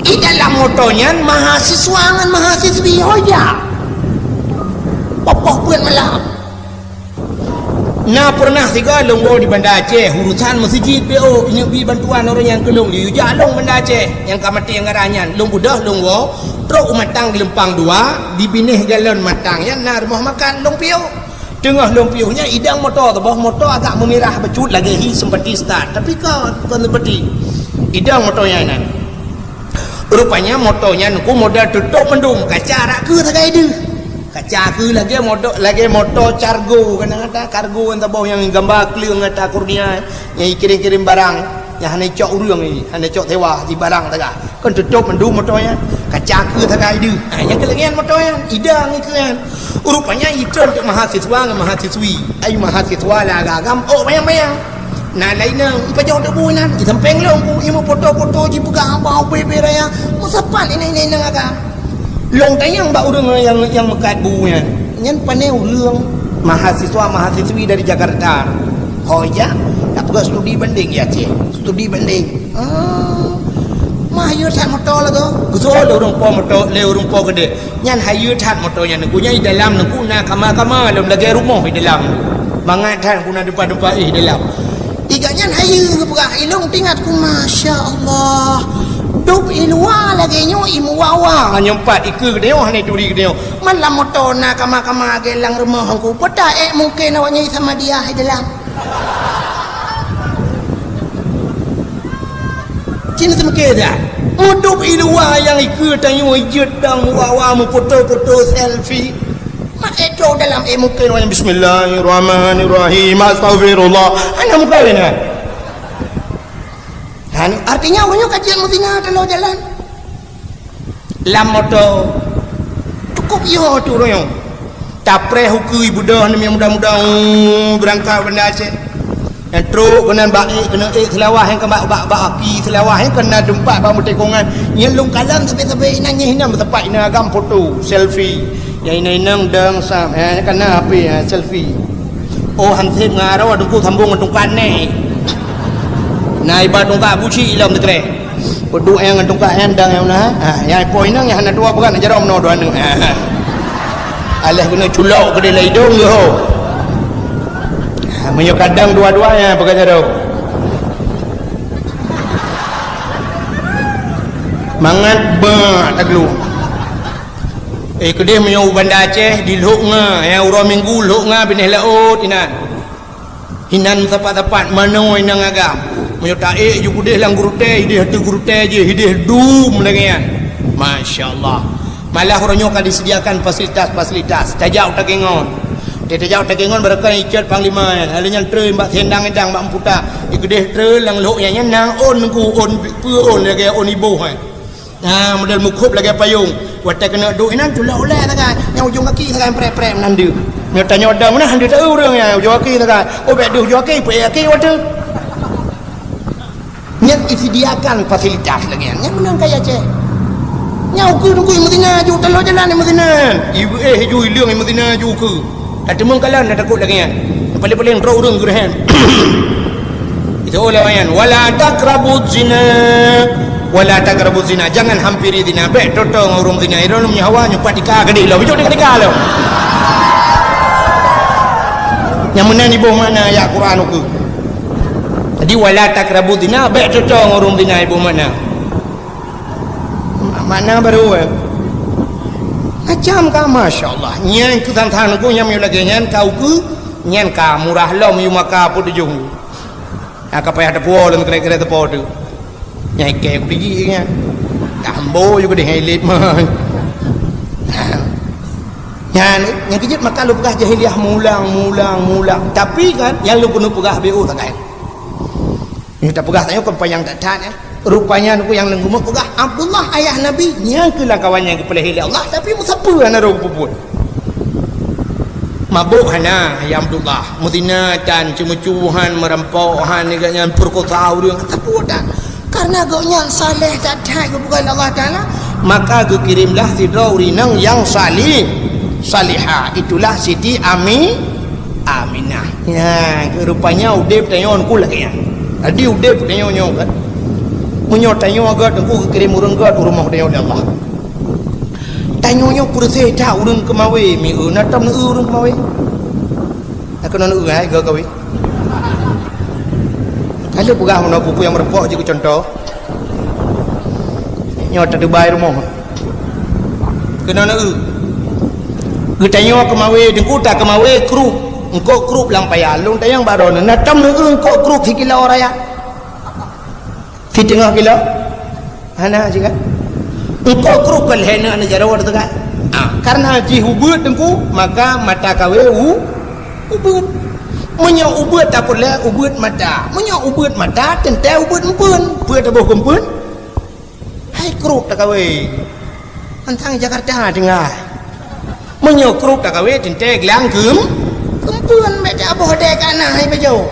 Di dalam moto nyan mahasiswa ngon mahasiswi ho jak. Poh peuet malam. Na peureunah sigoe lôn woe di Banda Aceh, urusan meuseujid P O, inyoe bi bantuan ureueng nyang keu lôn, yue jak lôn Banda Aceh, nyang ka maté anggaran nyan, lôn beudôh lôn woe, trok u Matang Geulumpang Dua, di binéh galon Matang nyan na rumoh makan, lôn piôh. Teungoh lôn piôh nyan, idong moto teuboh, moto agak meumirah bacut lagèe hi seumpati start, tapi kon, kon seumpati. Idong moto nyan inan. Rupanya moto nyan ku model tutôp mandum, kaca rhak keue sagai deuh. Kaca keu lagèe moto, lagèe moto kargo, kan, ata kargo nyang saboh nyang gamba kleueng ata kurnia, nyang ikirém-kirém barang, nyang hana icok ureueng, hana icok sewa, di barang saga. Kan tutôp mandum moto nyan. Kaca keu saga ideuh. Ha, nyang keu lagèe nyan moto nyan, idang ikeu nyan. Rupanya itrön keu mahasiswa ngon mahasiswi. Ai mahasiswa lam agam, oh, bayang-bayang. Na laén nang, ipajoh teuk bu inan, isampéng lom bu, imeupoto-poto, jipeugah haba ubé-ubé raya, meusapat inan-inan agam. Lôn tanyong bak ureueng nyang, nyang meukat bu nyan. Nyan pané ureueng mahasiswa-mahasiswi dari Jakarta. Ho jak, tapeugah studi banding ya, Cik. Studi banding. Ah, mah yue that moto lagoe. Geusoe lé ureueng po moto, lé ureueng po keudéh. Nyan hayeue that moto nyan, Teungku. Nyan i dalam, Teungku, na kama-kama lom lagèe rumoh i dalam. Mangat that, Teungku, na dumpa-dumpa éh dalam. Iga nyan hayeue geupeugah, ilôn teuingat ku, masya Allah. Dub i luwa lagèe nyoe i meuwa-wa. Nyoe pat ikeue geutanyoe hana turi geutanyoe. Man lam moto na kama-kama lagèe lam rumoh Teungku. Peue ta ék mungken awak nyan i Samadiyah i dalam. Cit seumeukée that. Udub i luwa nyang ikeue tanyoe jeuet dang meuwa-wa meupoto-poto selfie. Mak ék trok dalam ék mungken awak nyan bismillahirrahmanirrahim, astagfirullah. Hana mungken nyan. Hana, artinya ureueng nyoe ka jeuet meuzina teuloh jalan. Lam moto. Cukup yo tu royong. Tapreh ukeue beudôh namiet muda-muda, oh, beurangkat Banda Aceh. Nyang trok keunan bak ék, keuneuk ék Seulawah nyang ka bak, bak, bak aki Seulawah nyang keunan teumpat bak meutekongan. Nyang lôn kalon sabe-sabe inan nyang hinan meusapat inan agam foto, selfie. Nyang inong-inong dong sam, eh, nyang kana H P, eh, selfie. Oh, han sép ngon aroe Teungku sambong ngon tungkat nèh. Na iba tungkat buci ilom teukreh. Peuduek nyang ngon tungkat nyan dang nyang na. Ha, nyang ipoh inong nyang hana tuha peugah na jaroe meunoe dua aneuk. Ha. Alah keuneuk culok keudéh lam idong geuh ho. Ha, meunyoe kadang dua-dua nyang peugah jaroe. Mangat bak taglung. Eh, keudéh meunyoe u Banda Aceh, di Lhok Nga, nyang uroe Minggu Lhok Nga binéh laôt inan. Inan sapat-sapat manoe inong agam. Meunyoe taék ju keudéh lam gurutée, idéh ateueh gurutée jih, idéh dum lagée nyan. Masya Allah. Malah uroe nyoe ka disediakan fasilitas-fasilitas. Tajak u Takengon. Di tajak u Takengon barokon icot panglima nyan. Lalu nyan treun bak Sendang Idang bak Mputa. Di keudéh treun lam Lhok nyan, nyan na ôn Teungku, ôn peue ôn lagée ôn iboh nyan. Nah, model meukhôb lagée payông. Watée keuneuk duek inan, culok ulée sagai. Nyang ujong gaki sagai prek-prek meunan deuek. Meunyoe tanyoe dong meunan, han deuek taeu ureueng nyan, ujong gaki sagai. Oh, bék deuek ujong gaki, peuék gaki watée. Nyan disediakan fasilitas lagée nyan. Nyan meunan kaya Aceh. Nyang ukeue Teungku i meuzina ju, teuloh jalan i meuzina. Ibu éh ju, ileueng i meuzina ju ukeue. Dak teumeung kalon, dak takot lagée nyan. Paléng-paléng droe ureueng geureuhem. Itu ulama nyan, "Wala taqrabuz zina, wala taqrabuz zina." Jangan hampiri zina. Bék toe-toe ngon ureueng zina. Irôn nyoe hawa nyoe pat tika keudéh lom. Bijok tika lom. Nyang meunan iboh makna ayat Quran ukeue. Jadi, "Wala taqrabuz zina", bék toe-toe ngon ureueng zina iboh makna. Ma-, makna baru, eh. Macam ka, masya Allah. Nyan keu than-than ku nyang meunyoe lagée nyan ka ukeue, nyan ka murah lom yue maka peutujoh. Nah, ka payah teupuwoe lom kira-kira teupo tu. Nyan ikée ku biji nyan. Dah ambo juga deh elit mah. Nyan, nyan keujeuet maka lôn peugah jahiliyah mulang, mulang, mulang. Tapi kan, nyang lôn keuneuk peugah B O sagai. Nyoe tapeugah tanyoe kon panyang that-that, eh. Rupanya nyoe nyang lôn keuneuk peugah, Abdullah ayah Nabi, nyang keu lam kawan nyang geupeulahé lé Allah, tapi meusapeue hana roh geupeubuet. Mabök hana, ya Abdullah. Meuzina tan, ceumeucue han, meurampok han, nyan peurekosa ureueng, sapeue tan. Karena gobnyan saleh that-that geupeugah lé Allah Taala, maka geukirém lah sidroe ureueng inong nyang salih, salihah. Itulah Siti Ami-, Aminah. Nyan, rupanya udeb tanyoe Teungku lagée nyan. Jadi udeb tanyoe nyoe kan. Meunyoe tanyoe gét Teungku geukirém ureueng gét u rumoh tanyoe lé Allah. Tanyoe nyoe peureuséh that ureueng keumawé, mieu na tom neu ureueng keumawé. Keunoe neu hai geuh kawé. Ka lheueh peugah meunoe peue-peue nyang meureumpok jeuet keu cuntoh. Nyoe tatubai rumoh. Keunoe neu. Geutanyoe keumawé, Teungku ta keumawé krup. Eungkôt krup lam paya. Lôn tanyong bak droeneuh, na tom neu eungkôt krup sikilo raya? Siteungoh kilo? Hana sigat. Eungkôt krup kon lhée neu aneuk jaroe teuka. Ah, karena jih ubeuet teungku, maka mata kawé u-, ubeuet. Meunyoe ubeuet tapeureulée ubeuet mata. Meunyoe ubeuet mata, teuntée ubeuet empeuen. Peue taboh keu empeuen? Hai kruek takawé. Mantang Jakarta tinggai. Meunyoe kruek takawé teuntée glang keum-, keumpeuen, bék taboh dée ka na hai bajoe.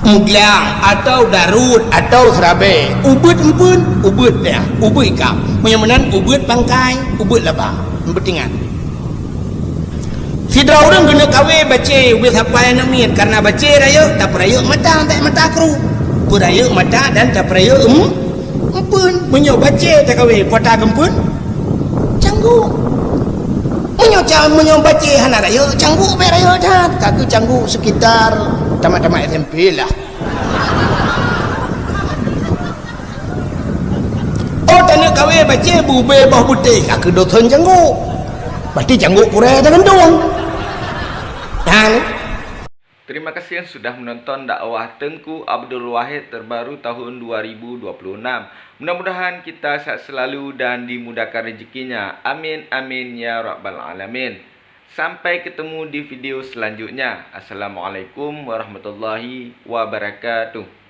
Meuglang atau daruet atau seurabée, ubeuet empeuen, ubeuet deh, ubeuet ikab. Meunyoe meunan ubeuet bangkai, ubeuet laba. Beutingat. Sidroe ureuëng geuneuk kawé bacé ubé sapai aneuk miet, kareuna bacé rayeuk, tapeurayeuk mata, bék mata kru. Peurayeuk mata dan tapeurayeuk em-, empeuen. Meunyoe bacé takawé, peue ta geumpeuen? Cangguk. Meunyoe ca-, meunyoe bacé hana rayeuk, cangguk bék rayeuk that. Ka keuh cangguk sekitar tamat-tamat S M P lah. Oh, taneuk kawé bacé bubé boh putéh, ka keuh dosen cangguk. Berarti cangguk purée tagantung. Nyan. Terima kasih yang sudah menonton dakwah Tengku Abdul Wahid terbaru tahun dua ribu dua puluh enam. Mudah-mudahan kita sehat selalu dan dimudahkan rezekinya. Amin, amin, ya rabbal alamin. Sampai ketemu di video selanjutnya. Assalamualaikum warahmatullahi wabarakatuh.